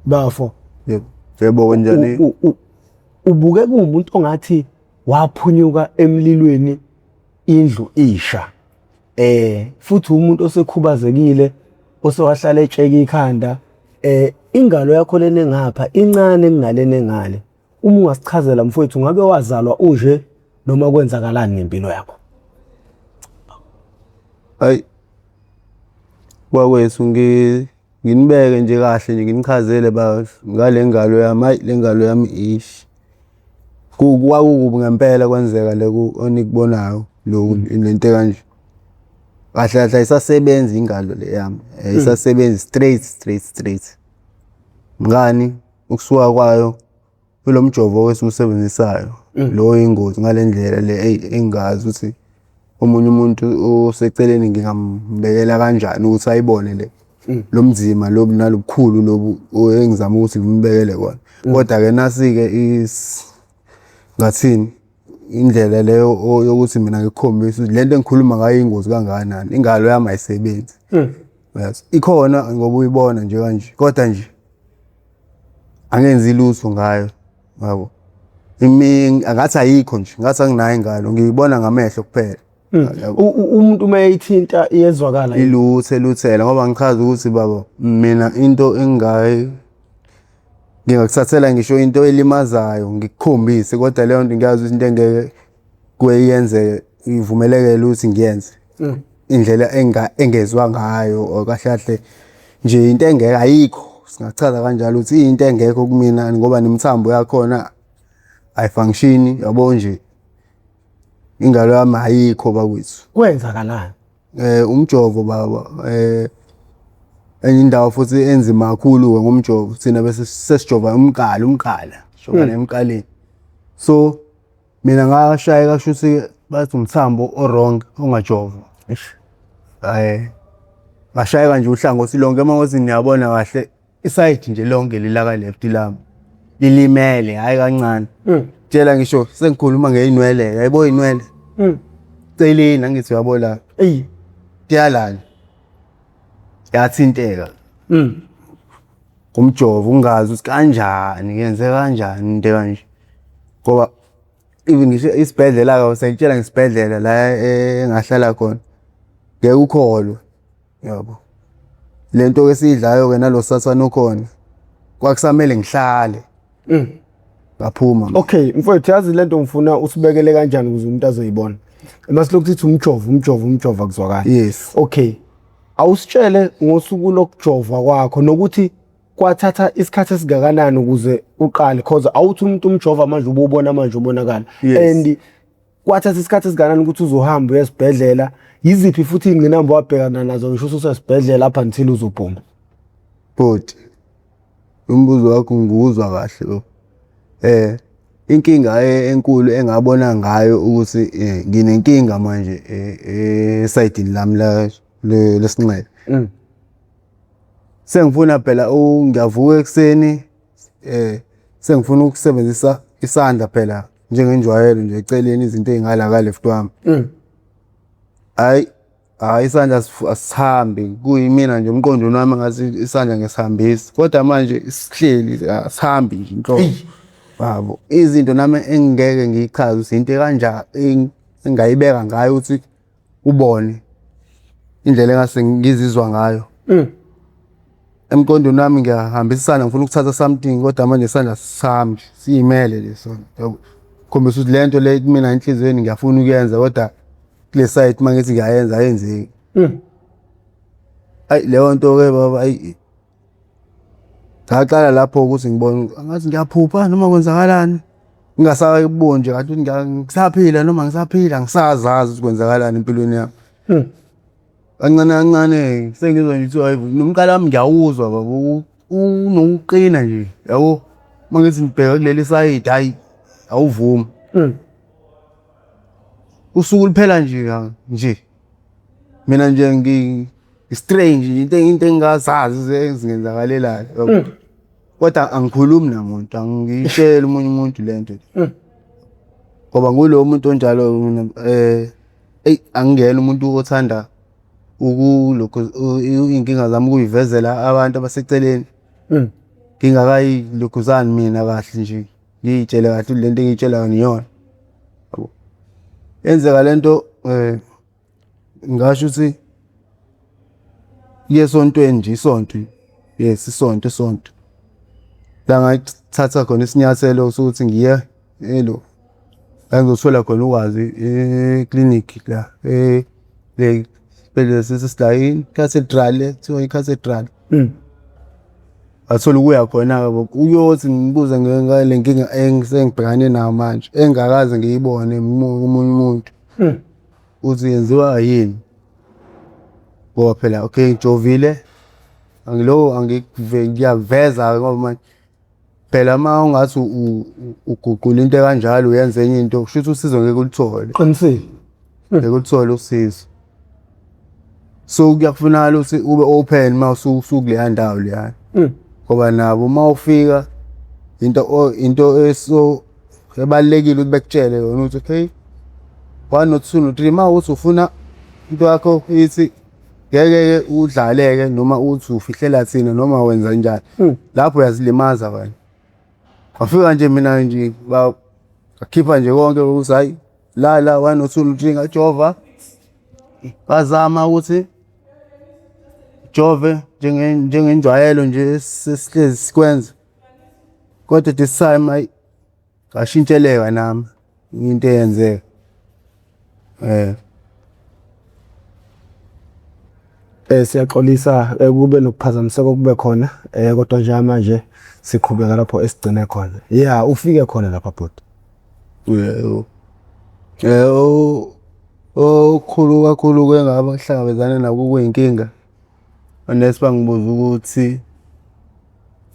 Bafo. Yebo. Yebo kanjani? Ubuke kuwumuntu ongathi waphunyuka emlilweni indlu isha. Futhi umuntu osekhubazekile osewahlala etsheka ikhanda ingalo yakho lena engapha incane kunalena engale. Uma ungasichazela mfowethu ngabe wazalwa unje noma kwenzakalani ngempilo yakho? Ayi bakwethu nginibeke nje kahle nje nginichazele ba ngale ngalo yami hayi le ngalo yami ish kwakukubi ngempela kwenzeka leku onikubonayo lokhu lento kanje kahle kahle ayisasebenzi ingalo le yami ayisasebenzi straight straight straight ngani ukusuka kwayo kulo mjovo esiwusebenzisayo lo ingozi ngale ndlela le eyi engingazi ukuthi omunye umuntu oseceleni ngingambekela kanjani ukuthi ayibone le lo mzima lobu nalobukhulu lobu engizama ukuthi ngimbekele kona. Kodwa-ke nasi-ke ngathini indlela leyo yokuthi mina ngikukhombise ukuthi lento engikhuluma ngayo ingozi kangakanani, ingalo yami ayisebenzi. Uyazi ikhona ngoba uyibona nje kanje kodwa nje angenzi lutho ngayo yabo. Angathi ayikho nje ngathi anginayo ingalo ngiyibona ngamehlo kuphela. Yabo. Umuntu uma eyithinta iyezwakala. Iluthe luthela ngoba ngichaza ukuthi baba mina into engingayi ngingakuthathela ngisho into elimazayo ngikukhombise kodwa leyo nto ngiyazi ukuthi into engeke kuyenzeke ivumelekele ukuthi ngiyenze. Indlela engezwa ngayo or kahle kahle nje into engeke ayikho singachaza kanjalo ukuthi into engekho kumina ngoba nemithambo yakhona ayifunctioni yabo nje ingalo yami ayikho bakwethu. Kwenzakalani? Umjovo baba enye indawo futhi enzima kakhulu-ke ngomjovo thina bese sesijova umqala umqala sijova emqaleni so mina ngashayeka kushuthi bathi umthambo o-wrong ongajovwa. Eish. Ngashayeka nje uhlangothi lonke uma ngothi niyabona kahle isayidi nje lonke lila ka-left lami lilimele hhayi kancane. Tshela ngisho sengikhuluma ngey'nwele yayibo iy'nwele celeni angithi uyabo la Eyi. kuyalana yathinteka ngumjovo ungazi ukuthi kanjani ngenze kanjani into kanje ngoba even ngisho isibhedlela-ke usengitshela ngesibhedlela la engahlala khona ngeke ukholwe yabo le nto esiyidlayo-ke nalo sathane okhona kwakusamele ngihlale ngaphuma. Okay mfowethu yazi lento ngifuna usibekele kanjani ukuze umuntu azoyibona. Masilokhu sithi umjovo umjovo umjovo akuzwakali. Yes. Okay. Awusitshele ngosuku lokujovwa kwakho nokuthi kwathatha isikhathi esingakanani ukuze uqale cause awuthi umuntu umjova manje ububona manje ubonakala. Yes. And kwathatha isikhathi esingakanani ukuthi uzohamba uye esibhedlela yiziphi futhi ingqinamba wabhekana nazo ngisho ususesibhedlela up until uzophuma. Bhuti, umbuzo wakho ngiwuzwa kahle lo. Inkinga enkulu engabona ngayo ukuthi nginenkinga manje esayidini lami lesinxele. Sengifuna phela ngiyavuka ekuseni sengifuna ukusebenzisa isandla phela njengenjwayelo nje eceleni izinto ey'ngala ka-left wami. Hhayi, hhayi isandla asihambi kuyimina nje emqondweni wami ngathi isandla ngisihambisa kodwa manje sihleli asihambi nje inhlobo. Yabo, izinto nami engingeke ngiyichaze ukuthi into ekanjani engingayibeka ngayo ukuthi ubone indlela engase ngizizwa ngayo. Emqondweni wami ngiyahambisana ngifuna ukuthatha something kodwa manje isandla sami siyimele le sona yabo. Khombisa ukuthi le nto le kumina enhliziyweni ngiyafuna ukuyenza kodwa kule side uma ngithi ngiyayenza ayenzeki. Ayi leyo nto-ke baba ayi ngaqala lapho ukuthi ngibone angazi ngiyaphupha noma kwenzakalani. Ngingasayiboni nje kahle ukuthi ngisaphila noma ngisaphila ngisazazi ukuthi kwenzakalani empilweni yami. Kancane kancane sengizwa nje kuthiwa hayi nomqala wami ngiyawuzwa baba unokuqina nje yabo. Uma ngithi ngibheka kuleli sayidi hhayi awuvumi. Usuku luphela nje nje mina nje ngi-strange nje into into engingazazi ezingenzakalelayo yabo. Kodwa angikhulumi namuntu angiyitsheli omunye umuntu le nto. Ngoba ngulo muntu onjalo mina eyi angingiyena umuntu othanda ukulokhu iy'nkinga zami ukuyivezela abantu abaseceleni. Ngingakayilokhuzani mina kahle nje ngiy'tshele kahle ukuthi lento engiy'tshela yona iyona. Yabo. Yenzeka le nto ngingasho ukuthi kuye esontweni nje isonto, yes isonto isonto. La ngathatha khona isinyathelo sokuthi ngiye elo la ngizothola khona ulwazi eklinikhi la le sibhedlela sesila i-cathedral le kuthiwa i-cathedral. Ngathola ukuya khona-ke uyothi ngibuze ngale nkinga esengibhekane nayo manje engingakaze ngiyibone komunye umuntu ukuthi yenziwa yini. Ngoba phela okay ngijovile angiloko ngiyakuveza-ke ngoba manje phela uma ungathi uguqula into ekanjalo uyenza enye into kusho ukuthi usizo ngeke uluthole. Qinisile. Ngeke uluthole usizo. So kuyakufunakala ukuthi ube open uma usukuleya ndawo leyana. Ngoba nabo uma ufika into into eso ebalulekile ukuthi bekutshele yona ukuthi okay one no two no three uma uthi ufuna into yakho ithi ngeke-ke udlaleke noma uthi ufihlela thina noma wenza njani lapho uyazilimaza wena. Wafika nje mina nje bakhipha nje konke ukuthi hhayi la la one no two no three ngajova bazama ukuthi jove njengenjwayelo nje sesihlezi sikwenza kodwa this time ayi ngashintsheleka nami into eyenzeka eh. Siyaxolisa kube nokuphazamiseka okube khona kodwa njengamanje siqhubeka lapho esigcine khona. Ya ufike khona lapha bhuti. Yebo. Okukhulu kakhulu engahlangabezana nako okuyinkinga, onesi bangibuza ukuthi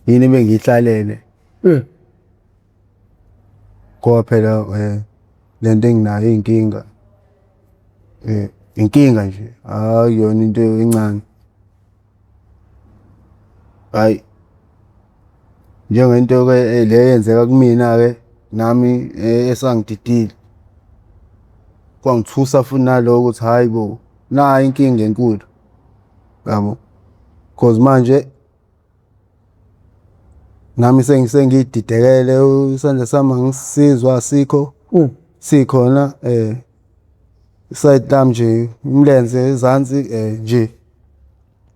yini ebengiyihlalele. Ngoba phela le nto enginayo iy'nkinga inkinga nje akuyona into encane. Hhayi, njengento-ke le eyenzeka kumina-ke nami esangididile, kwangithusa futhi naloko ukuthi hhayi bo, nayi inkinga enkulu, yabo. Cause manje nami sengiy'didekele isandla sami angisizwa asikho, sikhona isayidi lami nje umlenze ezansi nje.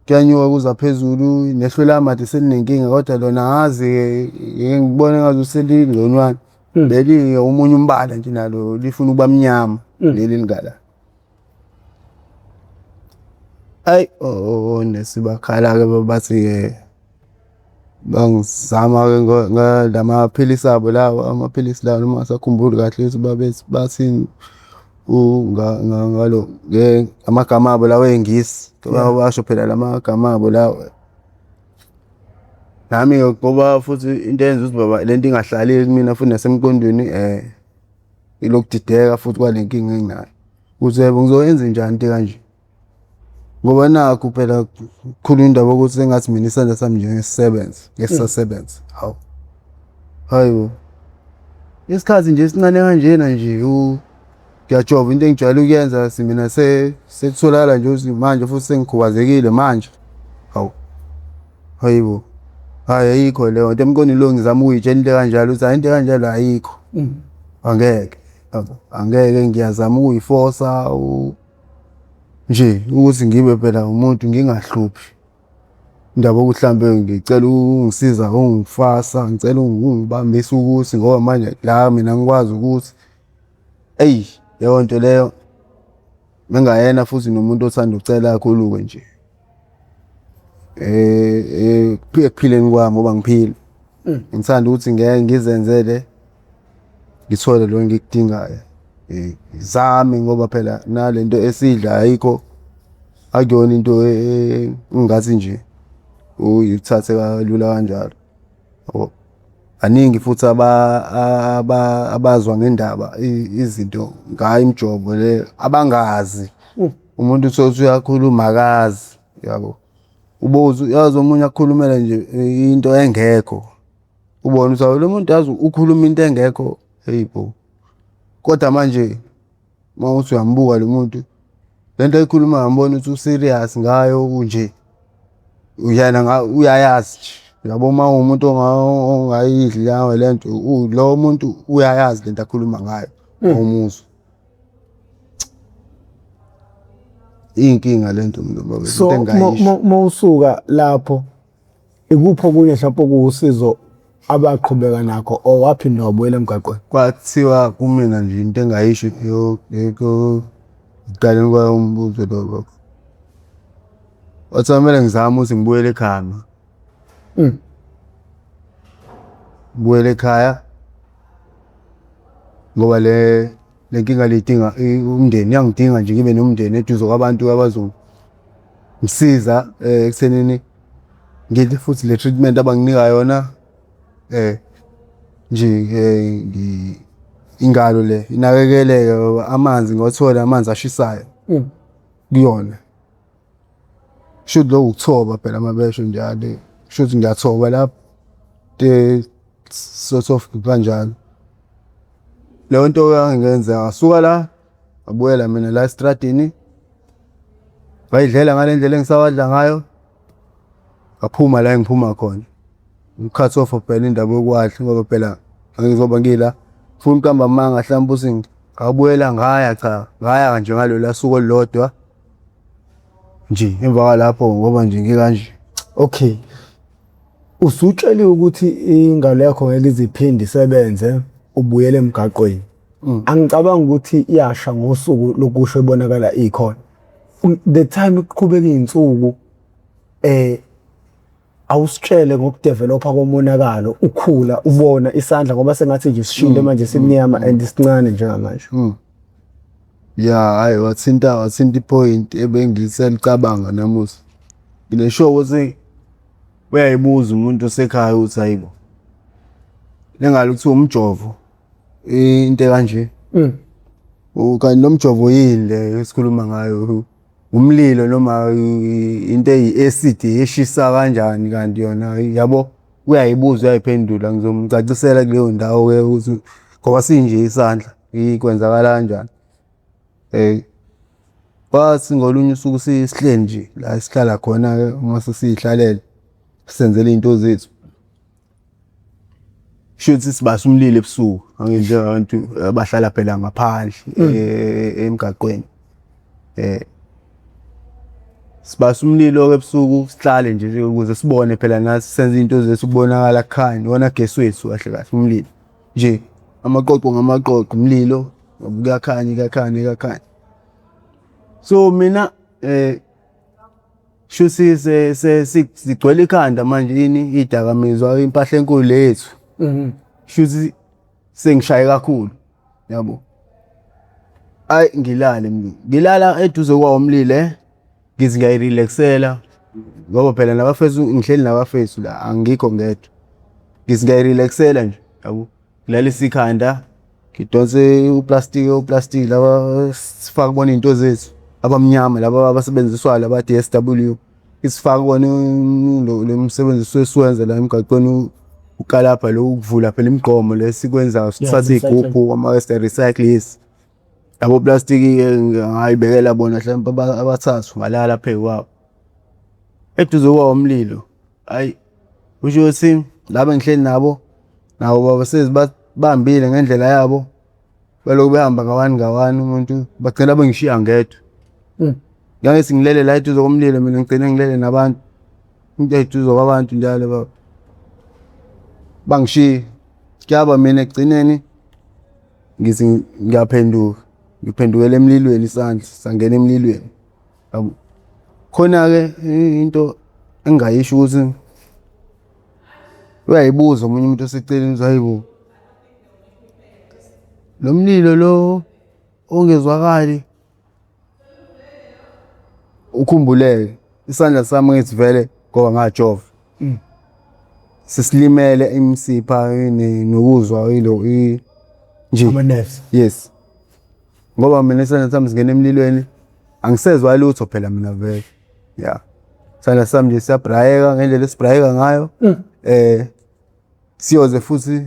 Kuyanyuka kuza phezulu nehlo lami ade selinenkinga kodwa lona angazi-ke ngike ngibone ngazuthi selingconywana. Beli omunye umbala nje nalo lifuna ukuba mnyama leli elingala. Ayi onesi bakhala-ke bathi-ke bangizama-ke ngalamaphilisi abo lawa amaphilisi lawa noma ngingasakhumbuli kahle ukuthi babethi bathini ngalo amagama abo lawa ey'ngisi bawasho phela la magama abo lawa. Nami-ke ngoba futhi into eyenza ukuthi baba le nto ingahlali kumina futhi nasemqondweni ilokudideka futhi kwale nkinga enginayo ukuthi yebo ngizoyenzenjani into ekanje. Ngoba nakhu phela kukhulunywa indaba yokuthi sengathi mina isandla sami nje ngeke sisebenze, ngeke sisasebenza. Hawu, hayi bo. Isikhathi nje esincane kanjena nje ngiyajova into engijwayele ukuyenza mina sekutholakala nje ukuthi manje futhi sengikhubazekile manje. Hawu, hayi bo. Hhayi ayikho leyo nto emqondweni lo ngizama ukuy'tshela into ekanjalo ukuthi hhayi into ekanjalo ayikho. Angeke, angeke ngiyazama ukuyifosa nje ukuthi ngibe phela umuntu ngingahluphi. Indaba yokuthi hlampe ngicela ungisiza ungifasa, ngicela ungibambisa ukuthi ngoba manje la mina angikwazi ukuthi, eyi leyo nto leyo mengayena futhi nomuntu othanda ukucela kakhulu-ke nje ekuphileni kwami ngoba ngiphila. Ngithanda ukuthi ngeke ngizenzele ngithole lokho engikudingayo. Ngizame ngoba phela nale nto esiyidlayo ayikho, akuyona into engathi nje uyithathe kalula kanjalo, yabo. Baningi futhi abazwa ngendaba izinto ngayo imijovo le abangazi. Umuntu uthole ukuthi uyakhuluma akazi, yabo. Uboze uyazi omunye akukhulumele nje into engekho. Ubone ukuthi lo muntu yazi ukhuluma into engekho, eyi bo. Kodwa manje uma uthi uyambuka lo muntu, le nto ayikhulumayo uyambona ukuthi u-serious ngayo nje, yena uyayazi nje. Yabo uma uwumuntu ongayidli yawo le nto, lowo muntu uyayazi lento akhuluma ngayo umuzwa. Iyinkinga lento mina baba, So into engingayisho. mawusuka lapho ikuphi okunye mhlawumbe okuwusizo abaqhubeka nakho or waphinde wabuyela emgaqweni? Kwathiwa kumina nje into engayisho ekuqaleni kwayo umbuzo lo baba. Kwathiwa kumele ngizame ukuthi ngibuyele ekhaya mina. Ngibuyele ekhaya ngoba le le nkinga le idinga umndeni, iyangidinga nje ngibe nomndeni eduze kwabantu abazongisiza ekuthenini ngithi futhi le treatment abanginika yona nje ingalo le inakekeleke ngoba amanzi ngiwathole amanzi ashisayo kuyona. Kushuthi lokhu ukuthoba phela uma besho njalo, kushuthi ngiyathoba lapho sort of kanjalo. Leyo nto yangenza ngasuka la ngabuyela mina la estradini, ngayidlela ngale ndlela engisawadla ngayo, ngaphuma la engiphuma khona. Ngi-cut off phela indaba yokwadla ngoba phela angizoba ngila ngifuna ukuqamba amanga hlampe uthi ngabuyela ngaya cha ngaya nje ngalolu suku olulodwa nje emva kwalapho ngoba nje ngikanje. Okay. Usutsheliwe ukuthi ingalo yakho ngeke ize iphinde isebenze ubuyele emgaqweni. Angicabangi ukuthi iyasha ngosuku lokusho ibonakala ikhona. The time kuqhubeka izinsuku awusitshele ngokudevelopha komonakalo ukhula ubona isandla ngoba sengathi nje sishile manje simnyama and isincane njengamanje. Ya hhayi wathinta wathinta i-point ebengisalicabanga namuhla. Ngine-sure ukuthi uyayibuza umuntu osekhaya ukuthi hayi bo, le ngalo kuthiwa umjovo into ekanje. Kanti lo mjovo yini le esikhuluma ngayo? Umlilo noma into eyi-acid eshisa kanjani kanti yona yabo? Uyayibuza uyayiphendula ngizomcacisela kuleyo ndawo-ke ukuthi ngoba sinje isandla kwenzakala kanjani. Kwathi ngolunye usuku sihleli nje la esihlala khona-ke uma sesiy'hlalele senzela iy'nto zethu. Shuthi sibasa umlilo ebusuku angithi njengabantu abahlala phela ngaphandle emgaqweni. Sibasa umlilo-ke ebusuku sihlale nje ukuze sibone phela nathi senze iy'nto zethu kubonakala kukhanya iwona gesi wethu kahle kahle umlilo. Nje amaqoqo ngamaqoqo umlilo kuyakhanya kuyakhanya kuyakhanya. So mina shuthi sigcwele ikhanda manje yini iy'dakamizwa impahla enkulu le yethu. Shuthi sengishaye kakhulu yabo. Ayi ngilale mina, ngilala eduze kwawo umlilo ngithi ngiyayi-relax-ela ngoba phela nabafethu ngihleli nabafethu la angikho ngedwa. Ngithi ngiyayi-relax-ela nje yabo, ngilalise ikhanda ngidonse uplastiki oplastiki laba sifake kubona iy'nto zethu abamnyama laba abasebenziswayo laba D_S_W. Isifake kubona lo msebenzi esisuke siwenza la emgaqweni ukalabha lo ukuvula phela imigqomo le esikwenzayo sithathe iy'gubhu ama-recycle yes. Labo plastiki-ke ngayibekela bona hlampe abathathu ngalala phezu kwabo. Eduze kwawo umlilo, hhayi kusho ukuthi laba engihleli nabo nabo babesezi bambile ngendlela yabo balokhu behamba ngawani ngawani umuntu bagcina bengishiya ngedwa. Ngangithi ngilele la eduze komlilo mina ngigcine ngilele nabantu into eduze kwabantu njalo baba. Bangishiya kuyaba mina ekugcineni ngithi ngiyaphenduka ngiphendukela emlilweni isandla sangena emlilweni yabo. Khona-ke into engingayisho ukuthi uyayibuza omunye umuntu oseceleni ukuthi hayi bo, lo mlilo lo ongezwakali ukhumbuleke isandla sami ngithi vele ngoba ngajova sesilimele imisipha nokuzwa ilo nje Ama-nerves. Yes, ngoba mina isandla sami singena emlilweni angisezwa lutho phela mina vele ya isandla sami nje siyabrayeka ngendlela esibrayeka ngayo siyoze futhi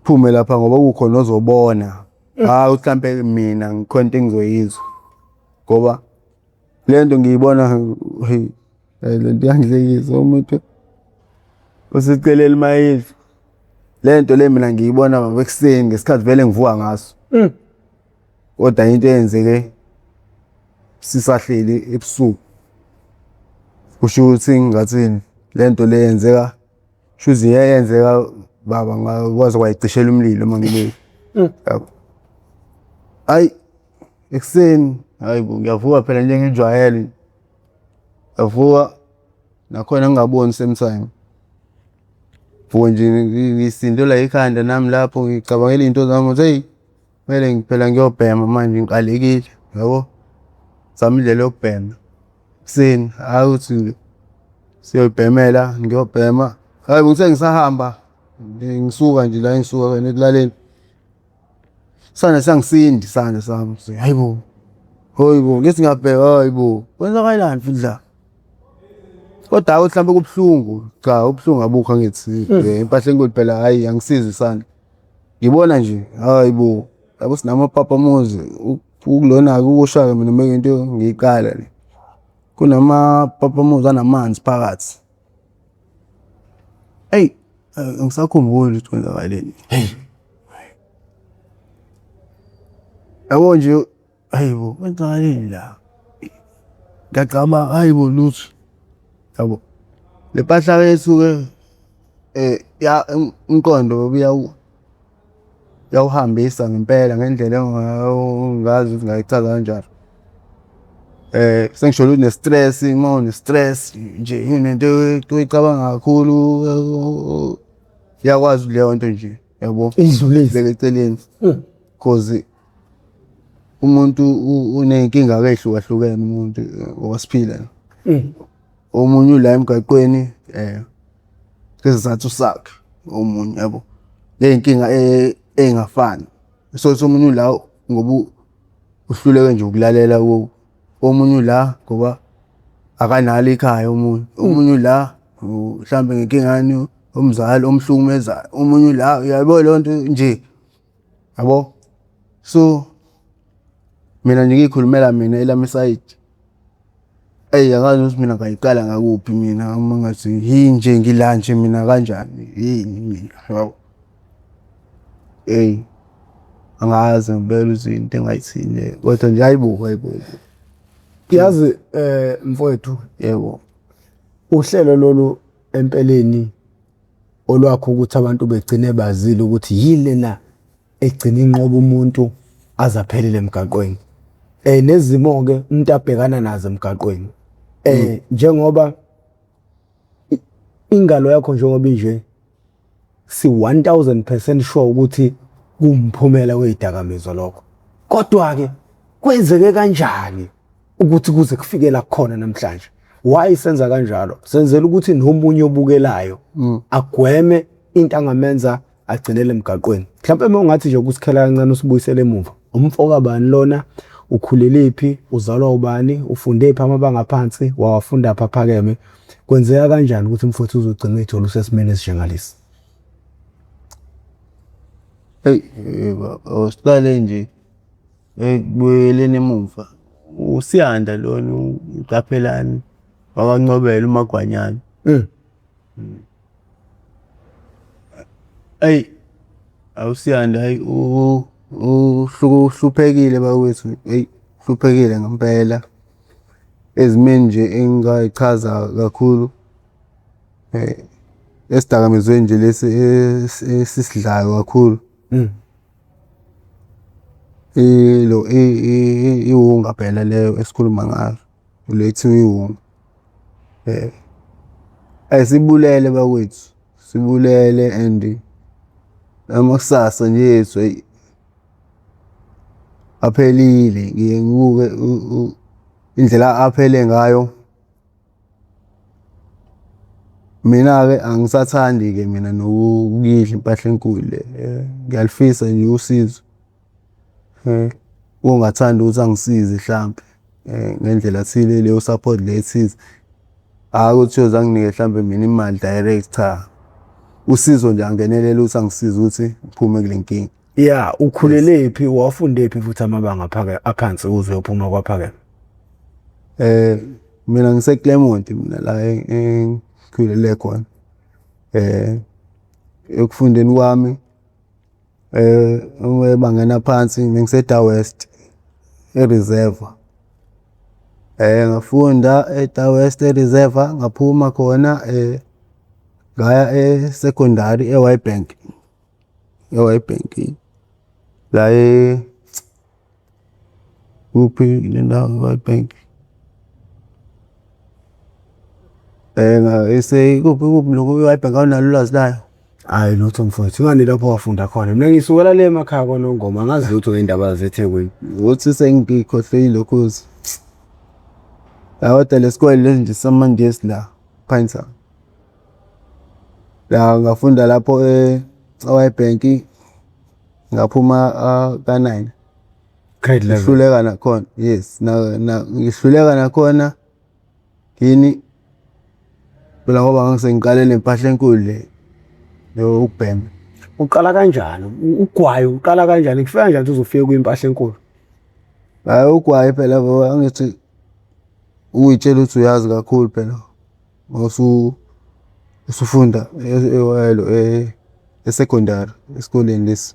siphume lapha ngoba kukhona ozobona hayi mhlambe mina ngikhona into engizoyizwa ngoba le nto ngiyibona hey. Le nto iyangihlekisa umuntu oseceleni mayindlu. Le nto le mina ngiyibona baba ekuseni ngesikhathi vele ngivuka ngaso. Kodwa into eyenzeke sisahleli ebusuku. Kusho ukuthi ngingathini le nto le yenzeka shuthi yayenzeka baba ngakwazi kwayicishela umlilo uma ngibuya. Yabo. Hayi ekuseni hayi bo ngiyavuka phela njengenjwayelo. Ngavuka nakhona ngingaboni same time. Vuka nje ngisindelwa ikhanda nami lapho ngicabangela iy'nto zami ukuthi eyi kumele phela ngiyobhema manje ngiqalekile yabo. Zama indlela yokubhema ekuseni hhayi ukuthi siyoyibhemela ngiyobhema. Hhayi bo ngithe ngisahamba ngisuka nje la engisuka khona ekulaleni. Isandla siyangisinda isandla sami hayi bo, hayi bo ngithi ngiyabheka hayi bo kwenzakalani futhi la? Kodwa hhayi mhlampe kubuhlungu, cha ubuhlungu abukho angithi impahla enkulu phela hhayi angisizi isandla. Ngibona nje hayi bo yabo sinamapapamuzi ukulona-ke ukusha-ke mina mekuyinto ngiyiqala le. Kunamapapamuzi anamanzi phakathi. Eyi angisakhumbuli ukuthi kwenzakaleni. Hheyi. Yabo nje hayi bo kwenzakaleni la? Ngiyacabanga hayi bo lutho. Yabo. Le mpahla yethu-ke ya umqondo uyawuhambisa ngempela ngendlela ongazi ukuthi ngingayichaza kanjani. Sengisholo ukuthi ne-stress, uma une-stress nje unento oyicabanga kakhulu iyakwazi leyo nto nje yabo. Idlulise. Beka eceleni cause umuntu uney'nkinga-ke ey'hlukahlukene umuntu ngoba siphila la. Omunye ula emgaqweni ngesizathu sakhe omunye yabo, ney'nkinga ey'ngafani. Uthole ukuthi omunye ula ngoba uhluleke nje ukulalela kubo, omunye ula ngoba akanalo ikhaya omunye, omunye ula mhlampe ngenkinga yani umzali omhlukumezayo, omunye ula uyayibona leyo nto nje yabo. So mina nje ngiy'khulumela mina elami isayidi. Eyi angazi ukuthi mina ngayiqala ngakuphi mina uma ngathi yini nje ngila nje mina kanjani yini mina yabo. Eyi angazi ngempela ukuthi into engayithini le kodwa nje hayi bo hayi bo. Yazi mfowethu Yebo. uhlelo lolu empeleni olwakho ukuthi abantu begcine bazile ukuthi yini lena egcina inqoba umuntu aze aphelele emgaqweni. Nezimo-ke umuntu abhekana nazo emgaqweni. Njengoba ingalo yakho njengoba inje si 1000% sure ukuthi kuwumphumela wezidakamizwa lokho. Kodwa-ke kwenzeke kanjani ukuthi kuze kufike la kukhona namhlanje? Why senza kanjalo? Senzela ukuthi nomunye obukelayo agweme into angamenza agcinele emgaqweni. Mhlawumbe uma ungathi nje ukusikhela kancane usibuyisele emuva. Umfo kabani lona? Ukhulelephi? Uzalwa ubani? Ufundephi amabanga aphansi? Wawafunda phi aphakeme? Kwenzeka kanjani ukuthi mfowethu uzogcina uyithola usesimeni esinjengalesi? Eyi baba siqale nje ekubuyeleni emumva. USiyanda lona uQaphelani wakwaNcobela uMagwanyana. Eyi awuSiyanda hhayi uhluphekile bakwethu eyi uhluphekile ngempela. Ezimeni nje engingayichaza kakhulu esidakamizweni nje lesi esisidlayo kakhulu. Ilo iwunga phela leyo esikhuluma ngayo le ekuthiwa iwunga. Sibulele bakwethu, sibulele and amakusasa nje ethu eyi aphelile. Ngiye ngibuke indlela aphele ngayo. Mina-ke angisathandi-ke mina nokuyidla impahla enkulu le, ngiyalufisa nje usizo. Ongathanda ukuthi angisize hlampe ngendlela thile leyo support le ethize. Hhayi ukuthi uyoze anginike hlampe mina imali direct, cha. Usizo nje angenelele ukuthi angisize ukuthi ngiphume kule nkinga. Ya, ukhulelephi, wafundephi futhi amabanga aphansi uze uyophuma kwaphakeme? Mina ngise-Claremont mina la engikhulele khona. Ekufundeni kwami ebangeni aphansi bengise-Dar West e-Reserve. Ngafunda e-Dar West e-Reserve ngaphuma khona ngaya e-secondary e-Wyebank, e-Wyebank la kuphi le ndawo i-Wyebank? Ikuphi kuphi lokhu i-Wyebank awunalo ulwazi layo? Hhayi lutho mfowethu, ingani lapho wafunda khona. Mina ngisukela le emakhaya kwaNongoma, angazi lutho ngey'ndaba zaseThekwini. Ukuthi sengikhohlwe ilokhuza. Ya kodwa le sikole lesi nje samaNgisi la, Pinetown. Ya ngafunda lapho e-Wyebank ngaphuma ka-nine. Grade 11. Ngihluleka nakhona, yes, ngihluleka nakhona yini phela ngoba ngangisengiqale nempahla enkulu le yokubhema. Uqala kanjani? Ugwayi uqala kanjani? Kufika kanjani ukuthi uzofika kwimpahla enkulu? Hhayi ugwayi phela ngoba angithi uy'tshela ukuthi uyazi kakhulu phela usufunda e-secondary esikoleni lesi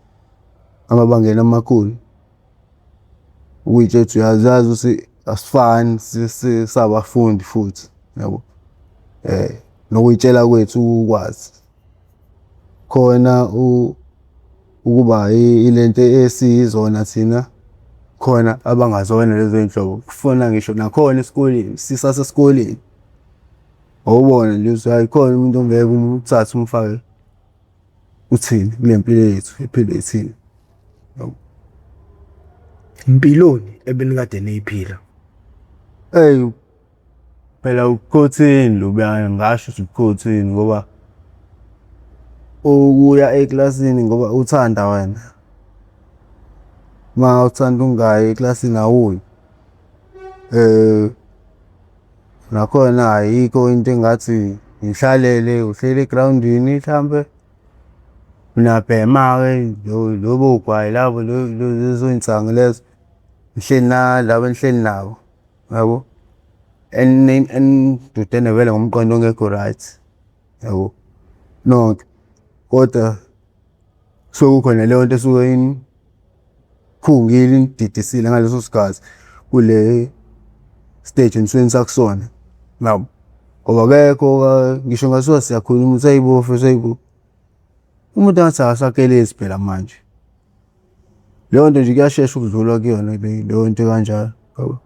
amabangeni amakhulu. Ukuy'tshela ukuthi uyazazi ukuthi asifani sabafundi futhi yabo. Nokuy'tshela kwethu ukwazi khona ukuba ilento esiyizona thina khona abangazona lezo y'nhlobo. Kufana ngisho nakhona esikoleni sisasesikoleni wawubona nje ukuthi hhayi khona umuntu ongeke umthathe umfake kuthina kule mpilo yethu ephilwa yithina. Mpiloni ebenikade niyiphila? Eyi phela ubukhotheni lobuyana ngingasho ukuthi ubukhotheni ngoba ukuya ekilasini ngoba uthanda wena. Uma uthanda ukungayi ekilasini awuyi. Nakhona ayikho into engathi ngihlalele uhleli egrawundini mhlampe niyabhema-ke lobo gwayi labo lezo y'nsangu lezo nihleli nalaba enihleli nabo yabo. Enidudene vele ngomqondo ongekho right yabo nonke, kodwa kusuke kukhona leyo nto esuke inikhungile inididisile ngaleso sikhathi kule stage enisuke nisakusona yabo. Ngoba akekho ngisho kungathiwa siyakhuluma ukuthi hhayi bo mfethu hhayi bo, umuntu engathi akasakelezi phela manje. Leyo nto nje kuyashesha ukudlula kuyona leyo nto ekanjalo yabo.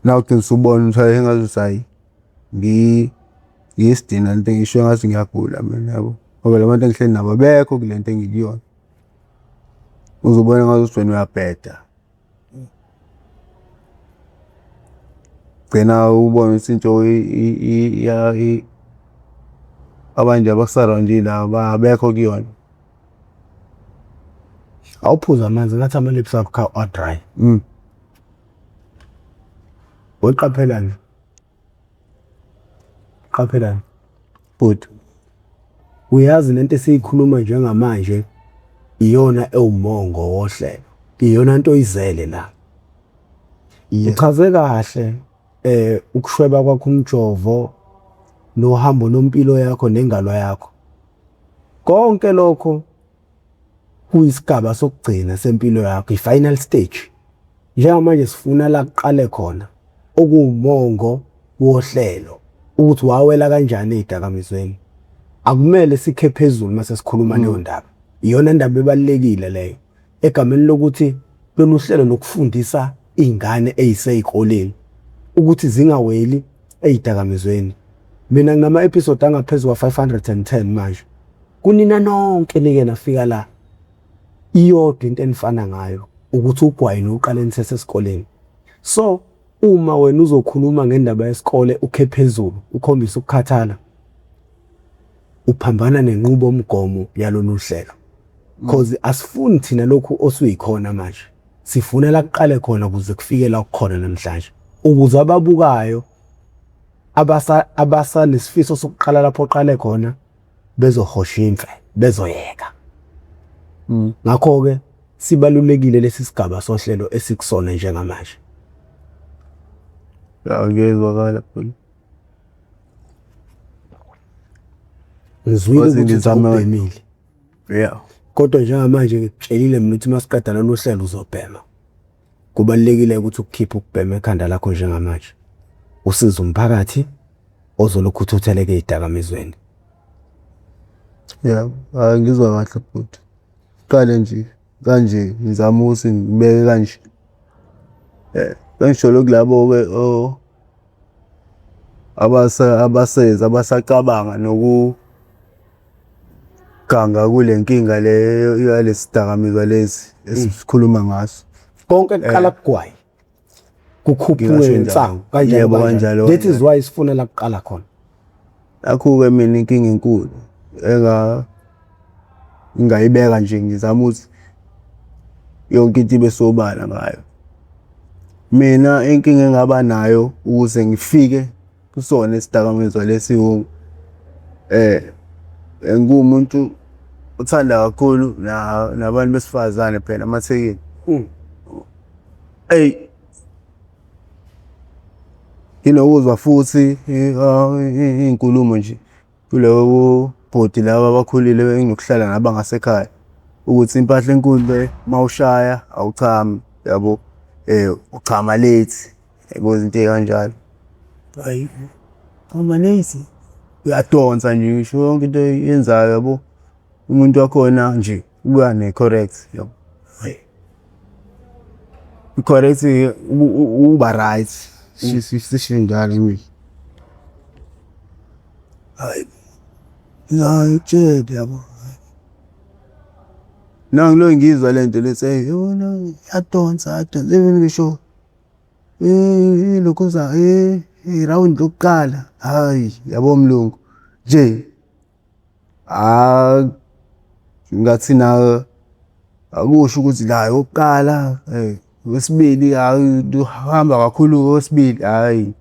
Nawe ugcine usubona ukuthi hhayi engazuthi hhayi ngiyisidina lento engiyishoyo engathi ngiyagula mina yabo. Ngoba la bantu engihleli nabo abekho kule nto engikuyona. Uzobona engazuthi wena uyabheda. Gcina ubone ukuthi into abanye abakusarawundile abekho kuyona. Awuphuze amanzi ngathi ama-lips akho a-dry. Weqaphelani? Qaphelani. Bhuti. Uyazi lento esiyikhuluma njengamanje iyona ewumongo wohlelo. Iyona nto oyizele la. Uchaze kahle ukushweba kwakho umjovo nohambo lompilo yakho nengalo yakho. Konke lokho kuyisigaba sokugcina sempilo yakho, i-final stage. Njengamanje sifuna la kuqale khona okuwumongo wohlelo ukuthi wawela kanjani ey'dakamizweni. Akumele sikhe phezulu mase sikhuluma leyo ndaba. Iyona ndaba ebalulekile leyo egameni lokuthi lolu hlelo lokufundisa iy'ngane ey'sey'koleni ukuthi zingaweli ey'dakamizweni. Mina nginama-episode angaphezu kwa-510 manje. Kunina nonke nike nafika la, iyodwa into enifana ngayo ukuthi ugwayi niwuqale nisesesikoleni. So uma wena uzokhuluma ngendaba yesikole ukhe phezulu ukhombise ukukhathala, uphambana nenqubomgomo yalolu hlelo. Cause asifuni thina lokhu osuyikhona manje. Sifuna la kuqale khona ukuze kufike la kukhona namhlanje. Ukuze ababukayo abasanesifiso sokuqala lapho oqale khona bezohosha imfe, bezoyeka. Ngakho-ke sibalulekile lesi sigaba sohlelo esikusona njengamanje. Ya ngiyezwakala phela. Ngizwile Waze ukuthi ngizame- ubhemile. Yeah. Kodwa njengamanje ngikutshelile mina ukuthi masiqeda lolu hlelo uzobhema. Kubalulekile ukuthi ukukhiphe ukubhema ekhanda lakho njengamanje. Usize umphakathi ozolokhu uthutheleke ey'dakamizweni. Yeah, hayi ngizwa kahle bhuti. Qale nje kanje ngizama ukuthi ngibeke kanje. Eh, bengisholo kulabo-ke oh abasa abaseza abasacabanga noku ganga kule nkinga le yalesidakamizwa lesi esikhuluma ngaso. Konke kuqala kugwayi. Kukhuphuke Ngingasho insangu njalo. kanjalo Yebo, kanjalo. kanjalo, That is kanjalo. why sifuna la kuqala khona. Nakhu-ke mina inkinga enkulu enga ngingayibeka nje ngizama ukuthi yonke into ibe sobala ngayo. Mina inkinga engaba nayo ukuze ngifike kusona isidakamizwa lesi eh ngiwumuntu othanda kakhulu nabantu besifazane phela amathekeni. Eyi nginokuzwa futhi iy'nkulumo nje kulowo bhuti laba abakhulile enginokuhlala nabo ngasekhaya ukuthi impahla enkulu le mawushaya awuchami yabo, uchama late yabo izinto ey'kanjalo. Hhayi, chama late, uyadonsa nje ngisho yonke into oyenzayo yabo, umuntu wakhona nje ubuya ne-correct yabo. Hhayi, i-correct uba right sisho njalo nje. Hhayi, ngiyakutshela yabo. Nangilokhu ngiyizwa le nto lethi eyi yabona iyadonsa iyadonsa even ngisho ilokhuza irawundi lokuqala, hhayi yabo mlungu nje ngathina akusho ukuthi la okokuqala okwesibili hhayi uhamba kakhulu okwesibili hhayi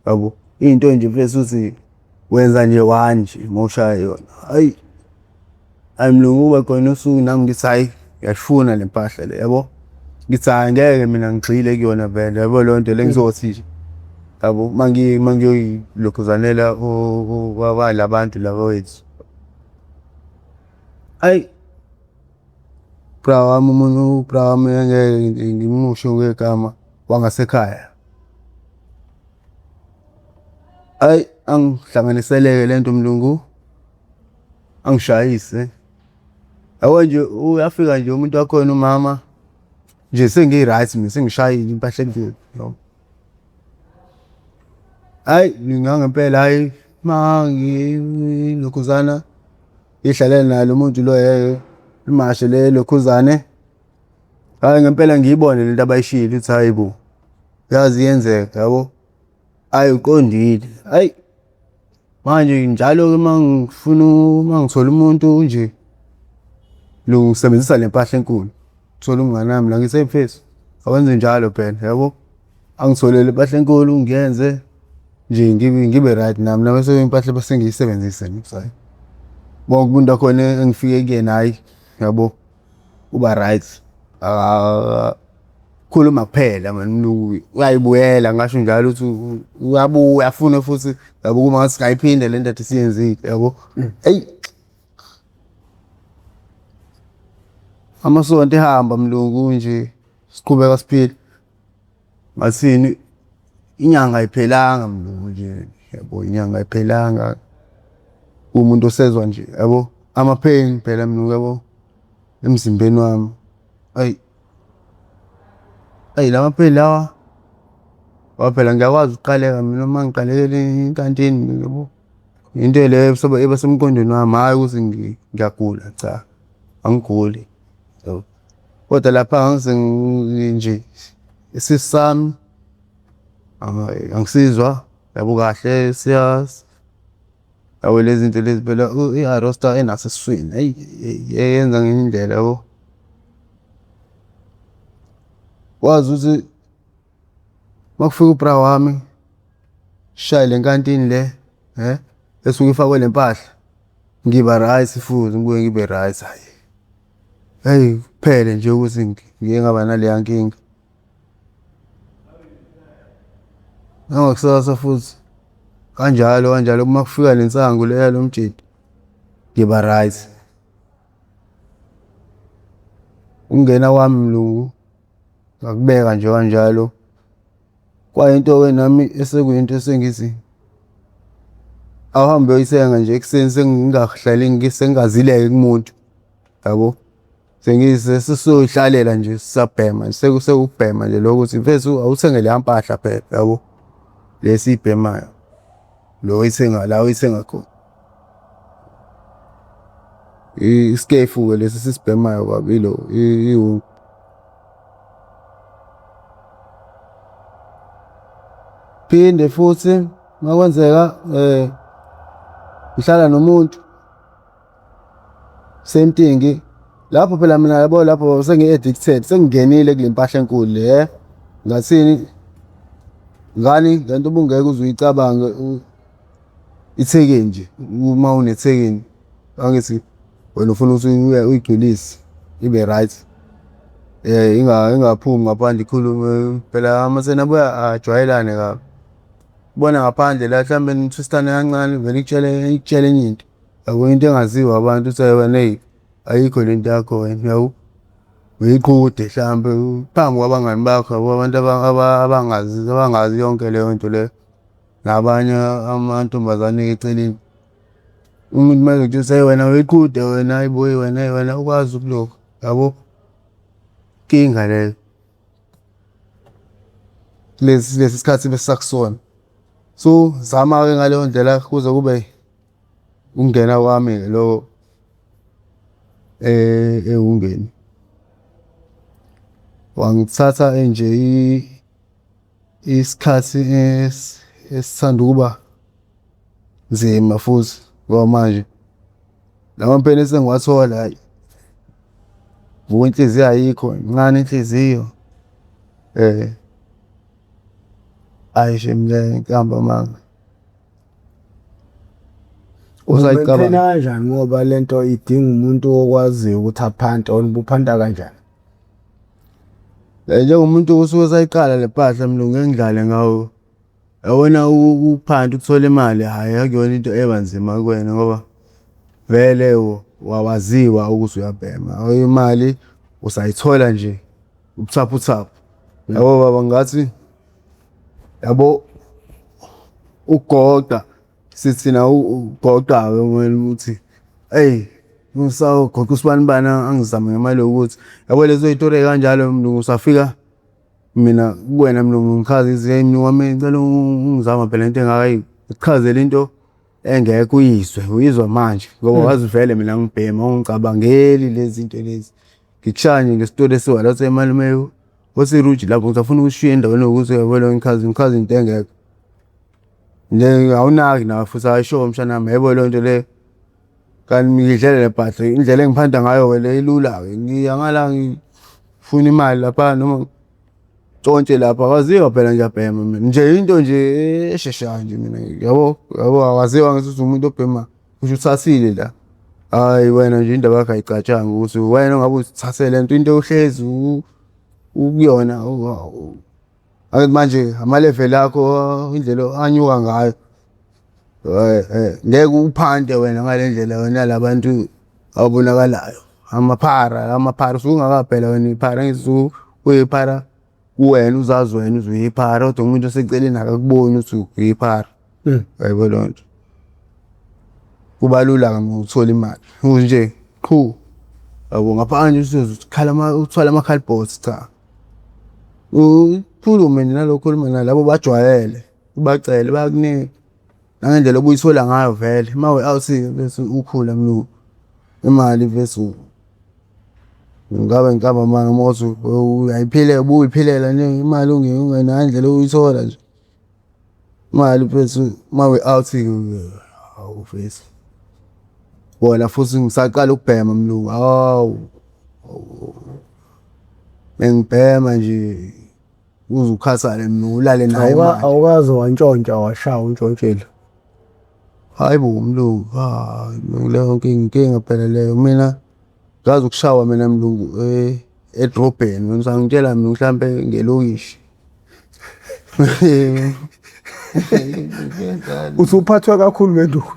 yabo. Into nje mfethu uthi wenza nje one nje uma ushaya yona, hhayi. Hhayi mlungu kube khona usuku nami ngithi hhayi ngiyayifuna le mpahla le yabo. Ngithi hhayi ngeke mina ngigxile kuyona vele yabo leyo nto le ngizothi nje yabo uma ngiyoyilokhuzanela kwala bantu laba wethu. Hhayi, bra wami omunye ubra wami engeke ngimusho ngegama wangasekhaya. Hhayi angihlanganiseleke le nto mlungu, angishayise. Yabo nje uyafika nje umuntu wakhona umama nje sengi-right mina sengishayile impahla enkulu yabo. Hhayi ngangempela hhayi uma ngilokhuzana ngiy'hlalele naye lo muntu lo imashe le lokhuzane. Hhayi ngempela ngiyibone lento abayishilo ukuthi hhayi bo, yazi iyenzeka yabo. Hhayi uqondile, hhayi manje njalo-ke uma ngifuna uma ngithola umuntu nje lo ngisebenzisa le mpahla enkulu. Ngithole umngani wami la ngithi eyi mfethu awenze njalo phela yabo. Angitholele impahla enkulu ngiyenze nje ngibe ngibe right nami nami impahla bese ngiyisebenzise nje hhayi. Wonke umuntu wakhona engifike kuyena hhayi yabo uba right. Khuluma kuphela mani umlungu uyayibuyela ngingasho njalo ukuthi uyabuya afune futhi yabo uma ngathi singayiphinda le nto ade siyenzile yabo. Eyi amasonto ehamba mlungu nje siqhubeka siphila. Ngathini inyanga ayiphelanga mlungu nje yabo inyanga ayiphelanga. Umuntu osezwa nje yabo ama-pain phela mlungu yabo emzimbeni wami. Ayi, ayi la ma-pain lawa ngoba phela ngiyakwazi ukuqaleka mina uma ngiqalekela enkantini yabo. Into leyo eba semqondweni wami hhayi ukuthi ngiyagula cha, angiguli yabo. Kodwa lapha ngize nje isisu sami angisizwa yabo kahle yabo lezi zinto lezi phela i-arrosta enasesiswini eyi yenza ngenye indlela yabo. Wazi ukuthi uma kufika ubra wami sishaye le nkantini le esuke ifakwe le mpahla ngiba right futhi ngibuye ngibe right hhayi. Hheyi kuphele nje ukuthi ngike ngaba naleya nkinga. Nangakusasa futhi kanjalo kanjalo uma kufika le nsangu le yalo mjita ngiba right. Ukungena kwami mlungu ngakubeka nje kanjalo. Kwayinto-ke nami esekuyinto esengithi awuhambe uyoyithenga nje ekuseni sengingahlali sengingazileke kumuntu yabo. Sesiyoyihlalela nje sisabhema sekukubhema nje lokho ukuthi mfethu awuthenge leya mpahla phela yabo le esiyibhemayo lo oyithenga la oyithenga khona. Isikefu-ke lesi esisibhemayo baba ilo iwunga. Phinde futhi makwenzeka ngihlala nomuntu same thing lapho phela mina yabo lapho sengi-addicted sengingenile kule mpahla enkulu le ngathini ngani lento ubungeke uze uyicabange ithekeni nje uma unethekeni angithi wena ufuna ukuthi uyigculise ibe right ingaphumi ngaphandle ikhulume phela amaseni abuye ajwayelane kabi ubona ngaphandle la mhlawumbe nithwistane kancane vele ikutshele ikutshele enye into yabo into engaziwa abantu uthi wena eyi ayikho le nto yakho wena yabo uyiqhude hlampe phambi kwabangani bakho yabo abantu abangazi abangazi yonke leyo nto leyo nabanye amantombazane eceleni umuntu uma ezokutshela hey wena uyiqhude wena hayi bo wena hey wena ukwazi ukulokhu yabo inkinga leyo lesi lesi sikhathi besisakusona so zama-ke ngaleyo ndlela kuze kube ukungena kwami-ke loko ewungeni wangithatha nje isikhathi esithanda ukuba nzima futhi ngoba manje lawa mpela esengiwathola hhayi vuka inhliziyo ayikho incane inhliziyo hhayi shame le ngiqamba amanga. Usayicabanga kanjani ngoba lento idinga umuntu okwaziyo ukuthi aphante or ubuphanta kanjani? Njengomuntu osuke esayiqala le mpahla mlungu ngeke ngidlale ngawo. Yabona ukuphanta ukuthola imali hhayi akuyona into eba nzima kuwena ngoba vele wawaziwa ukuthi uyabhema. Imali usayithola nje ubuthaphuthaphu. Yabo baba ngathi yabo ugoqa sithi thina ugoqa-ke wena ukuthi eyi usawugoqa usibanibani angizame ngemali yokuthi yabo lezo y'tori ey'kanjalo mlungu usafika mina kuwena mlungu ngichaze ngithi hheyi mlungu wami ngicela ungizame phela into engaka eyi ngikuchazele into engekho uyizwe uyizwa manje ngoba wazi vele mina ngibhema ungicabangeli lezi zinto lezi ngikushaya nje ngesitori esiwala uthi malume osiruji lapho ngisafuna ukushiya endaweni yokuthi uyabona ngichaze ngichaze into engekho nje awunaki nawe futhi ayisho mshanami yebo leyo nto leyo kanti ngidlele le bhadla indlela engiphanda ngayo-ke le ilula-ke ngiya ngala ngifuna imali lapha noma ntshontshe lapha akwaziwa phela ngiyabhema mina nje into nje esheshayo nje mina yabo yabo akwaziwa ngithi uthi umuntu obhema kusho uthathile la hayi wena nje indaba yakho ayicatshanga ukuthi wena ngabe uzithathe le nto into ohlezi ukuyona Angithi manje ama-level akho indlela anyuka ngayo ngeke uphante wena ngale ndlela wena labantu ababonakalayo amaphara amaphara usuke ungakaphela wena iphara angithi uyiphara kuwena uzazi wena uze uyiphara kodwa umuntu oseceleni akakuboni ukuthi uyiphara. Yayibona leyo nto. Kuba lula-ke uma uthola imali nje qhu yabo ngaphandle usuze ukhala uthwale amakhalibhothi cha. Ukhulume nje nalo okhuluma naye labo bajwayele ubacele bayakunika nangendlela obuyithola ngayo vele uma we-out-ke bese ukhula mlungu imali bese ngabe ngiqamba amanga uma uthi uyayiphilela ubuyiphilela nje imali ungenayo indlela oyithola nje. Imali mfethu uma we-out hawu mfethu. Kona futhi ngisaqala ukubhema mlungu hawu. Bengibhema nje uze ukhathale mlungu ulale nayo imali. Awukaze wantshontsha washaya untshontshile? Hhayi bo mlungu, hayi leyo nkinga inkinga phela leyo. Mina ngazi ukushawa mina mlungu edrobheni, wena usangitshela mina mhlampe ngelokishi. Usuphathwe kakhulu ngenduku.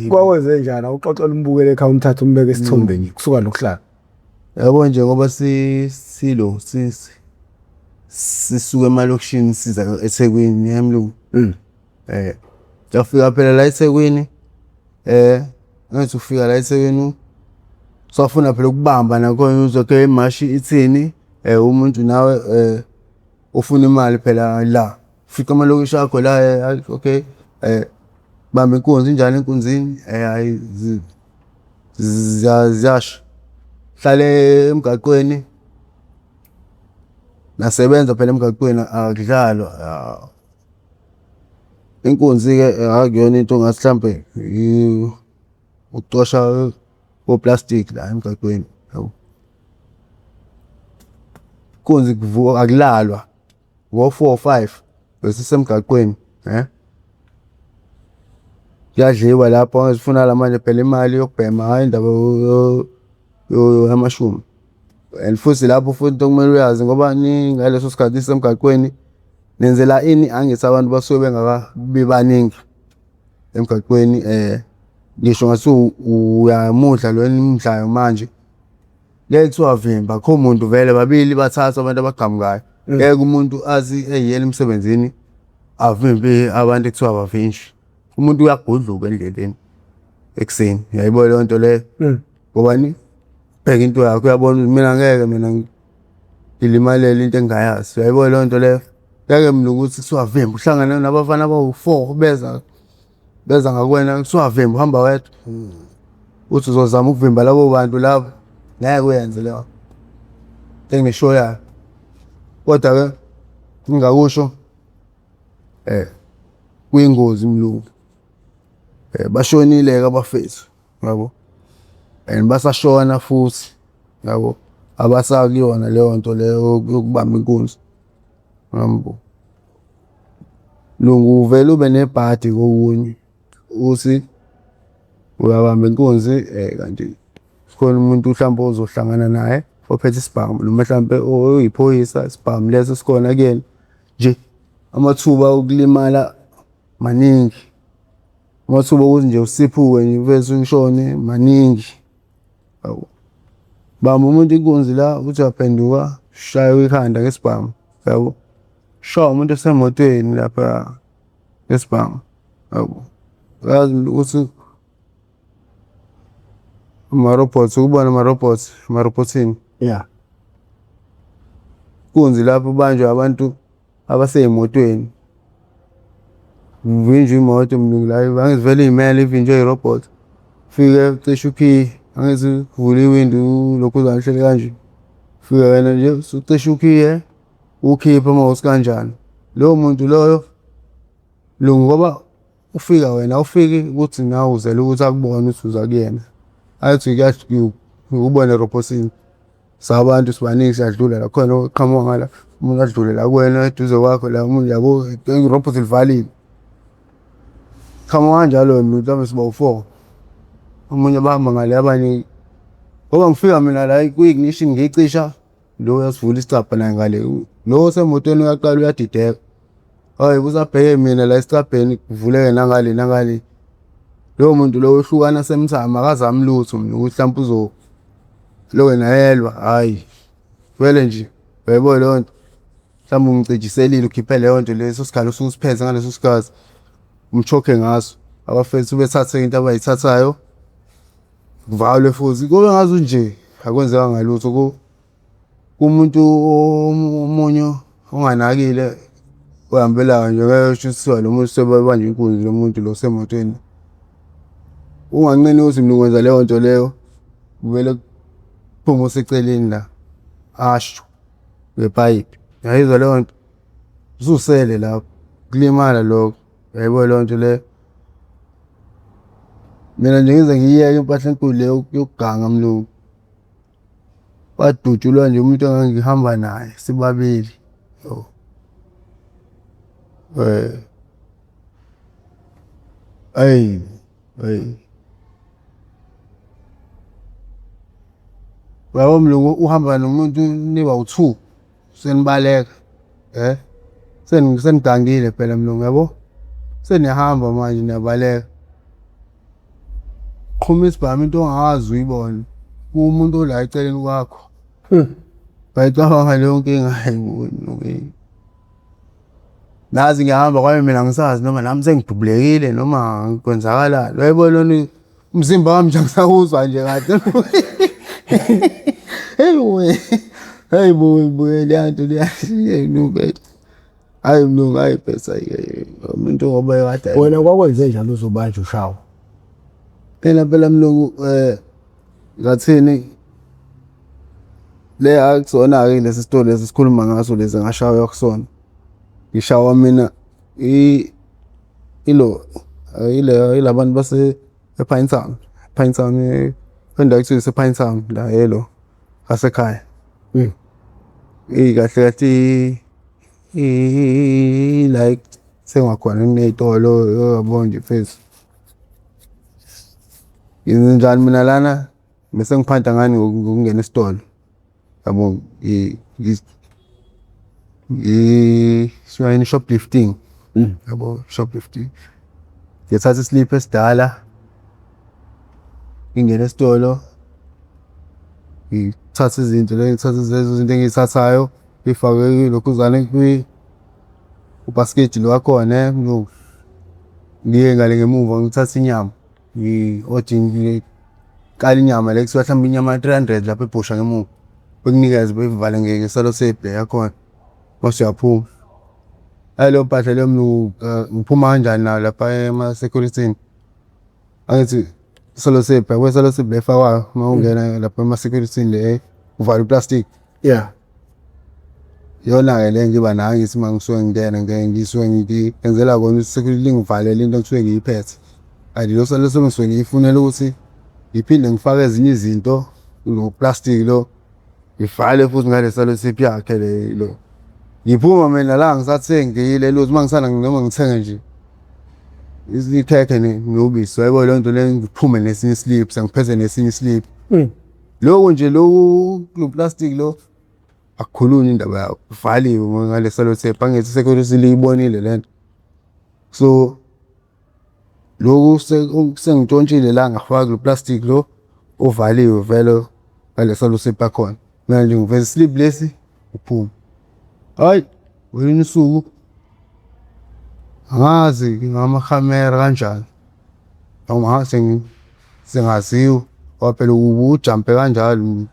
Kwakwenze njani? Awuxoxela umbukeli ekhaya umthathe umbeke esithombeni kusuka nokuhlala. Yabo nje ngoba silo sisuka emalokishini siza eThekwini yemlungu. Yafika phela la eThekwini ngathi ufika la eThekwini usafuna phela ukubamba nakhona uzwe okay imashi ithini umuntu nawe ufuna imali phela la. Ufica amalokishi akho la okay bamba inkunzi injani enkunzini hhayi ziyasha. Hlale emgaqweni nasebenza phela emgaqweni akudlalwa. Inkunzi-ke akuyona into ongathi hlampe ukucosha koplastiki la emgaqweni yabo. Inkunzi kuvuka akulalwa ngo-four five bese usemgaqweni kuyadliwa lapho sifuna manje phela imali yokubhema hhayi indaba yamashumi. And futhi lapho futhi into okumele uyazi ngoba ngaleso sikhathi nisemgaqweni nenzela ini? Angithi abantu basuke bengakabi baningi emgaqweni ngisho kungathiwa uyamudla lo enimudlayo manje, kuyaye kuthiwa vimba akukho muntu vele babili bathathu abantu abaqhamukayo. Ngeke umuntu athi eyiyela emsebenzini avimbe abantu ekuthiwa abavinjwe. Umuntu uyagudluka endleleni ekuseni, uyayibona leyo nto leyo? Ngobani? Bheka into yakho uyabona ukuthi mina ngeke mina ngilimalele into engingayazi, uyayibona leyo nto leyo? Ngeke mina ukuthi kuthiwa vimba uhlangane nabafana abawu-four beza beza ngakuwena kuthiwa vimba uhamba wedwa. Uthi uzozama ukuvimba labo bantu labo, ngeke uyenze leyo nto engishoyayo. Kodwa-ke engingakusho kuyingozi mlungu, bashonile-ke abafethu yabo and basashona futhi yabo, abasakuyona leyo nto leyo yokubamba inkunzi yabo. Mlungu uvele ube nebhadi kokunye ukuthi uyabamba inkunzi kanti khona umuntu mhlampe ozohlangana naye ophethe isibhamu noma hlampe oyiphoyisa isibhamu leso esikhona kuyena nje amathuba okulimala maningi. Amathuba okuthi nje usiphuke nje bese ushone maningi. Yabo. Bamba umuntu inkunzi la uthi uyaphenduka ushaywe ikhanda ngesibhamu yabo. Shaya umuntu osemotweni lapha ngesibhamu yabo. Uyazi ukuthi ama-robots ukubona ama-robots emarobhothini. Yeah. Inkunzi lapho ubanjwa abantu abasey'motweni. Kuvinjwe imoto mlungu la angithi vele iy'mele ivinjwe i-robot. Ufike ucishe ukhiye, angithi uvule iwindi ulokhuzana uhleli kanje. Ufike wena nje usucishe ukhiye, uwukhiphe uma kuwukuthi kanjani. Loyo muntu loyo mlungu ngoba ufika wena awufiki ukuthi nawe uzele ukuthi akubone ukuthi uza kuyena. Athi ubone erobhothini. Sabantu sibaningi siyadlula la khona oqhamuka ngala umuntu adlule la kuwena eduze kwakho la umuntu yabo irobhothi livalile. Qhamuka kanjalo mhlawumbe siba u-four. Omunye bahamba ngale abanye ngoba ngifika mina la kwi-ignition ngiyicisha lo uyasivula isicabha naye ngale lo osemotweni uyaqala uyadideka. Hhayi usabheke mina la esicabheni kuvuleke nangale nangale. Lowo muntu lowo uhlukana semthamo akazami lutho mina ukuthi mhlawumpe uzoloke nayelwa hhayi. Vele nje uyayibona leyo nto mhlawumbe ungicijiselile ukhiphe leyo nto leso sikhali osuke usiphethe ngaleso sikhathi umchokhe ngaso. Abafethu bethathe into abayithathayo kuvalwe futhi kube ngazuthi nje akwenzekanga lutho. Kumuntu omunye onganakile oyihambelayo nje ngeke kusho kuthiwa lo muntu sebebanjwe inkunzi lo muntu lo osemotweni. Unganqeni ukuthi mina ukwenza leyo nto leyo kuvele kuphume oseceleni la asho ngepayipi. Uyayizwa leyo nto? Ususele lapho kulimala lokho, uyayibona leyo nto leyo? Mina nje ngize ngiyiyeke impahla enkulu le yokuganga mlungu. Wadutshulwa nje umuntu engangihamba naye sibabili yo. Eyi, eyi. Uyabo mlungu uhamba nomuntu niba u-two senibaleka . Senigangile phela mlungu yabo. Seniyahamba manje niyabaleka. Qhuma isibhamu into ongakaze uyibone. Kuwumuntu ola eceleni kwakho. Bayicabanga leyo nkinga hayi bo mlungu. Nazi ngiyahamba kwaye mina angisazi noma nami sengidubulekile noma kwenzakalani. Uyayibona lona umzimba wami nje angisawuzwa nje kahle. Hey we. Hey bo bo leya nto leya. Hayi mlungu hayi bese hayi umuntu ngoba kade Wena kwakwenze njani uzobanjwa ushawa? Phela phela mlungu ngathini le akusona-ke lesi sitolo lesi sikhuluma ngaso lesi ngashaywa kusona. Ngishawa mina ilo ile ilabantu base ePinetown, Pinetown kwendawo ekuthiwa ise-Pinetown la elo ngasekhaya. Eyi kahle kahle la ekuthengwa khona kuney'tolo yabo nje mfethu. Ngenzenjani mina lana bese ngiphanda ngani ngokungena esitolo yabo shoplifting yabo shoplifting. Ngithatha isiliphu esidala ngingene esitolo ngithathe izinto le ngithathe lezo zinto engiy'thathayo ngiy'fake kulokhuzana kubhasikidi lo wakhona mlungu. Ngiye ngale ngemuva ngithathe inyama ngi-ode ngikale inyama le kuthiwa mhlawumbe inyama ya-300 lapha ebhusha ngemuva. Bekunikeze beyivale nge-sellotape le yakhona mase uyaphuma. Hhayi leyo mpahla leyo mlungu ngiphuma kanjani nayo lapha ema-security-ni? Angithi sellotape yabo i-sellotape le efakwayo uma ungena lapha ema-security-ni le uvala uplastiki. Yeah. Iyona-ke le engiba nayo angithi uma ngisuke ngingena ngisuke ngenzela kona ukuthi i-security lingivalele into engisuke ngiyiphethe. Kanti lo sellotape ngisuke ngiyifunela ukuthi ngiphinde ngifake ezinye izinto kulo plastiki lo ngivale futhi ngale sellotape yakhe le lo. Ngiphuma mina la ngisathengile lutho uma ngisanda noma ngithenge nje ikhekhe nobisi yabo leyo nto leyo ngiphume nesinye isiliphu sengiphethe nesinye isiliphu. Lokhu nje loku kulo plastic lo akukhulunywa indaba yakho kuvaliwe ngale sellotape angithi i-security liyibonile lento. So lokhu sengitshontshile la ngafaka kulo plastic lo ovaliwe vele ngale sellotape yakhona. Mina nje ngiveza isiliphu lesi ngiphume. Hhayi ngolunye usuku angazi ngamakhamera kanjani noma sengaziwa ngoba phela ubujampe kanjalo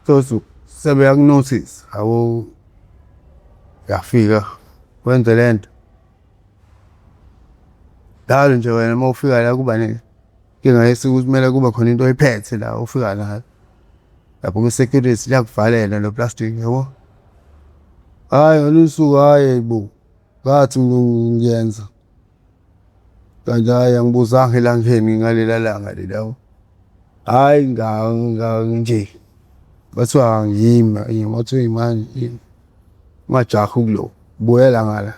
tholukuthi sebeyaku-notice yabo uyafika wenze lento. Njalo nje wena uma ufika la kuba nenkinga ukuthi kumele kube khona into oyiphethe la ofika nayo. Lapho kwi-security liyakuvalela lo plastic yabo. Hhayi ngolunye usuku hhayi bo ngathi ngiyenza kanti hhayi angibuzanga elangeni ngalela langa leli yabo. Hhayi nje bathiwa ngima bathiwa ima ungajahi ukulo buyela ngala.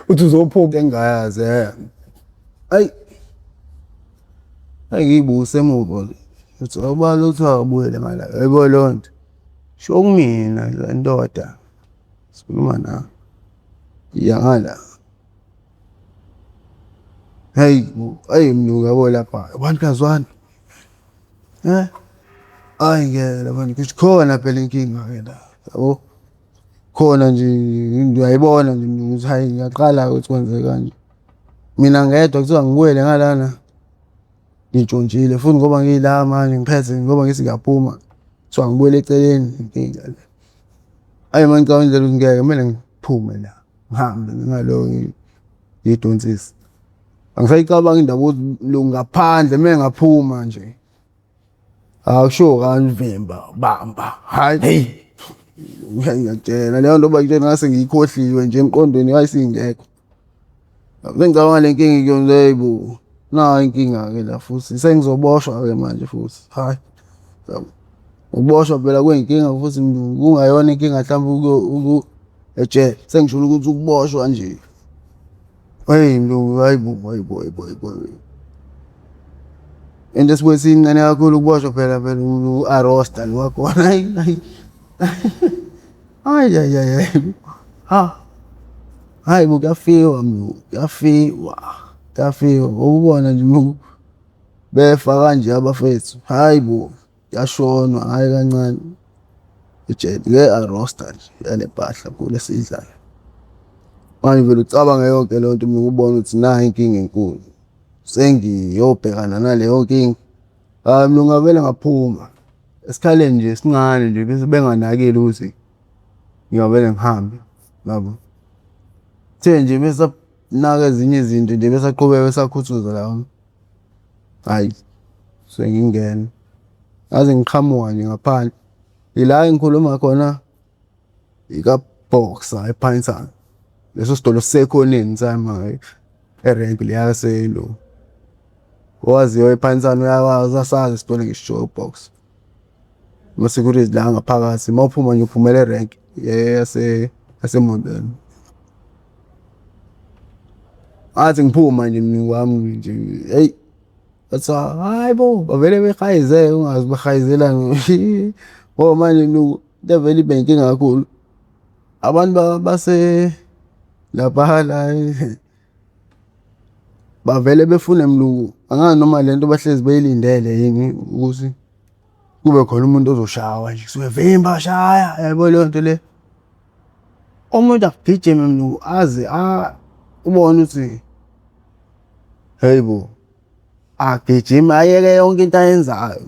Uthi uzophuma. Into engingayazi hhayi hhayi ngiyibuse emuva nje uthi ubani lo kuthiwa akabuyele ngala yabo leyo nto. Sho kumina ndoda sikhuluma nawe iya ngala. Hhayi bo hhayi mlungu yabo lapha one plus one hhayi ngeke la bantu khona phela inkinga-ke la yabo. Khona nje ngiyayibona nje ukuthi hhayi ngiyaqala-ke ukuthi kwenzeke kanje. Mina ngedwa kuthiwa ngibuyele ngalana ngitshontshile futhi ngoba ngila manje ngiphethe ngoba ngithi ngiyaphuma kuthiwa ngibuyele eceleni inkinga le. Hhayi uma ngicabanga indlela ukuthi ngeke kumele ngiphume la ngihambe ngingalokhu ngiyidonsisa. Angisayicabangi indaba yokuthi lo ngaphandle uma ngaphuma nje akusho kanivimba bamba hhayi Hey. ngiyakutshela leyo nto bayitshela ngase ngiyikhohliwe nje emqondweni yayisingekho. Sengicabanga le nkinga ikuyona hayi bo nayi inkinga-ke la futhi sengizoboshwa-ke manje futhi hhayi. Ukuboshwa phela kuyinkinga futhi kungayona inkinga mhlawumbe ejele sengisholo ukuthi ukuboshwa nje. Hhayi mlungu hhayi bo hhayi bo hhayi bo hhayi bo. Into esibuye siyincane kakhulu ukuboshwa phela phela u-arrest-a lo wakhona hhayi hhayi. Hhayi hhayi hhayi ha. Hhayi bo kuyafiwa mlungu, kuyafiwa, kuyafiwa ubona nje mlungu befa kanje abafethu, hhayi bo kuyashonwa hhayi kancane. Ejele nge-arosta nje yale mpahla mkhulu esiyidlayo. Manje uvele ucabange yonke leyo nto mlungu ubone ukuthi nayi inkinga enkulu. Sengiyobhekana naleyo nkinga. Hhayi mlungu ngavele ngaphuma esikhaleni nje esincane nje bese benganakile ukuthi ngiyovele ngihambe yabo. Kuthe nje besanaka ezinye izinto nje besaqhubeka besakhuthuza la, hhayi sengingena ngaze ngiqhamuka nje ngaphandle. Ila engikhuluma khona ikaBoxer ePinetown. Leso sitolo sisekhoneni sami erenki leya yaselo. Owaziyo ePinetown uyawazi asazi isitolo engisishoyo uBoxer. Ama-security la ngaphakathi uma uphuma nje uphumela erenki yaseMondeni. Ngathi ngiphuma nje mlungu wami nje hheyi kwathiwa hhayi bo bavele behayizele ungazi bahayizelani ngoba manje mlungu into evele ibe inkinga kakhulu abantu base lapha la bavele befune mlungu angazi noma lento bahlezi beyilindele yini ukuthi kube khona umuntu ozoshawa nje kusuke vimba shaya yabo leyo nto le. Umuntu agijime mlungu aze ubone ukuthi hey bo agijime ayeke yonke into ayenzayo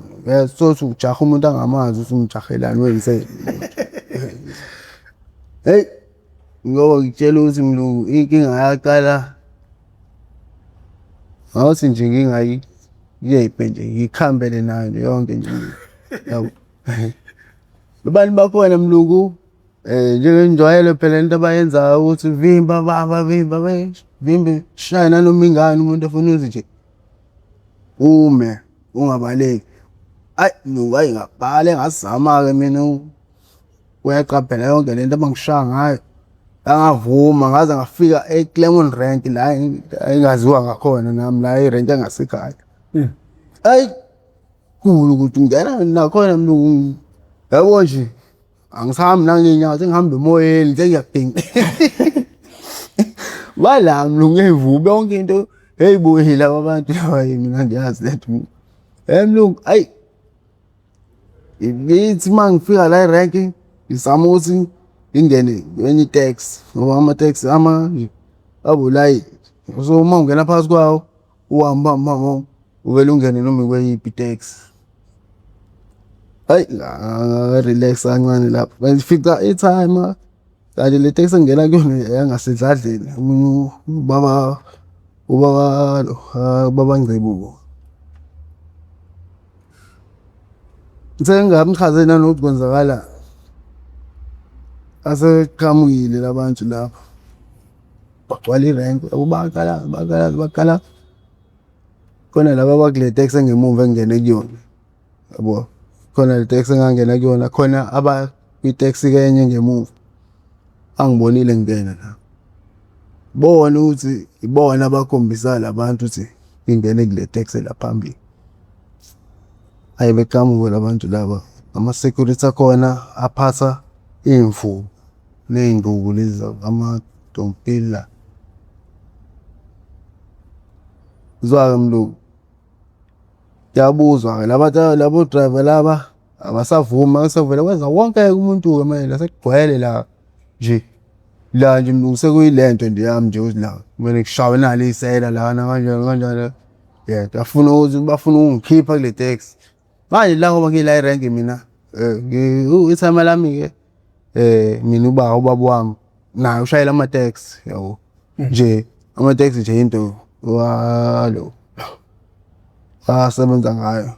sothi ujaha umuntu angamazi ukuthi umjahelani wenzeni. Hheyi ngoba ngikutshela ukuthi mlungu inkinga yaqala ngawuthi nje ngingayiyephe nje ngikhambele nayo nje yonke nje yabo. Abantu bakhona mlungu njengenjwayelo phela into abayenzayo ukuthi vimba baba vimba vimbe shaye nanoma ingane umuntu efuna ukuthi nje ume ungabaleki. Ayi mlungu ayi ngabhala ngazama-ke mina uyaqaphela yonke lento abangishaya ngayo. Angavuma ngaze ngafika eClermont Rank la engaziwa ngakhona nami la erenki yangasekhaya. Ayi kukhulu ukuthi ngena nakhona mlungu yabo nje angisahambi nangey'nyawo sengihamba emoyeni sengiyabhinca. Bala mlungu evume yonke into hey bo laba bantu laba mina ngiyazi lento. Hey mlungu ayi ngithi uma ngifika la erenki ngizama ukuthi ngingene kwenye iteksi ngoba amateksi ama nje abulayini. So uma ungena phakathi kwawo uhamba uhamba uhamba uvele ungene noma ikweyiphi iteksi. Hhayi nga-relax-a kancane lapho ngifica i-timer kanti le tekisi engingena kuyona eyangasedladleni omunye ubaba ubaba lo ubaba Ngcebuko. Ngithe ngingamchazeli nanokuthi kwenzakalani aseqhamukile la bantu laba bagcwala irenki bayaqalaza bayaqalaza bayaqalaza. Khona laba abakule tekisi engemuva engingene kuyona yabo, khona le tekisi engangena kuyona khona abakwiteksi-ke enye engemuva bangibonile ngingena la. Bona ukuthi ibona abakhombisa la bantu ukuthi ngingene kule tekisi la phambili. Hhayi beqhamuke la bantu laba, ama-security akhona aphatha iy'mvubu ney'nduku lezi amadompela. Uzwa-ke mlungu, kuyabuzwa-ke laba labo driver laba abasavumi sekuvele kweza wonke-ke umuntu-ke manje la sekugcwele la nje. La nje mlungu sekuyilento nje yami nje ukuthi la kumele kushawe nali isela lana kanjani kanjani. Yeah, bafuna ukuthi bafuna ukungikhipha kule taxi. Manje la ngoba ngila erenki mina ithayma lami-ke mina ubaba ubaba wami naye ushayela amateksi yabo. Nje amateksi nje into walo asebenza ngayo.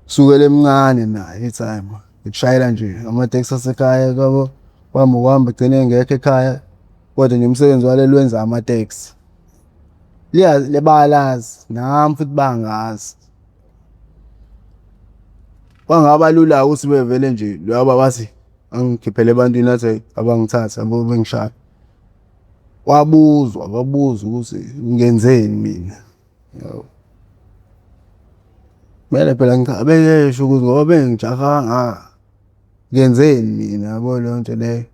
Sukela emncane naye ithayma ukushayela nje amateksi asekhaya kwabo kwami ukuhamba egcine engekho ekhaya kodwa nje umsebenzi waleli wenza amateksi. Bayalazi nami futhi bangazi. Kwangaba lula-ke ukuthi bevele nje laba bathi angikhiphele ebantwini athi abangithathe yabo bengishaya. Kwabuzwa kwabuzwa ukuthi ngenzeni mina yabo. Kumele phela besho ukuthi ngoba bengijaha kangaka ngenzeni mina yabo leyo nto leyo.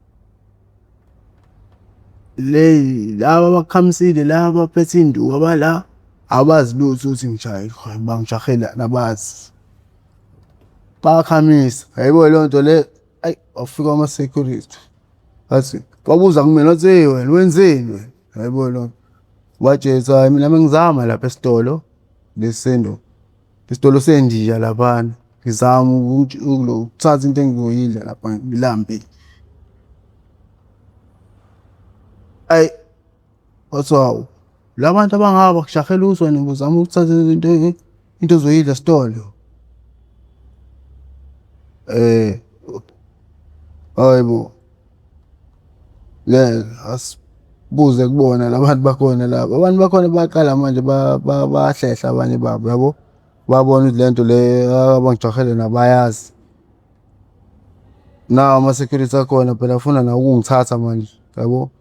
Le laba abakhamisile laba abaphethe iy'nduku abala abazi lutho ukuthi ngijahe bangijahelani abazi. Bayakhamisa, yayibo leyo nto le, ayi kwafika ama-security athi babuza kumina bathi hheyi wena wenzeni wena? Yayibo leyo nto. Ngibatshele ukuthi hhayi mina bengizama lapha esitolo lesi sendo isitolo sendiya laphana ngizama ukuthatha into engizoyidla lapha ngilambile. Ayi kwathiwa hawu la bantu abangaka bakujahela ukuthi wena ubuzama ukuthatha into into ozoyidla esitolo. Hhayi bo. Ngeke asibuze kubona la bantu bakhona laba. Abantu bakhona bayaqala manje bayahlehla abanye babo yabo. Babona ukuthi le nto le abangijahele nabo bayazi. Nawo ama-security akhona phela afuna nawo ukungithatha manje yabo.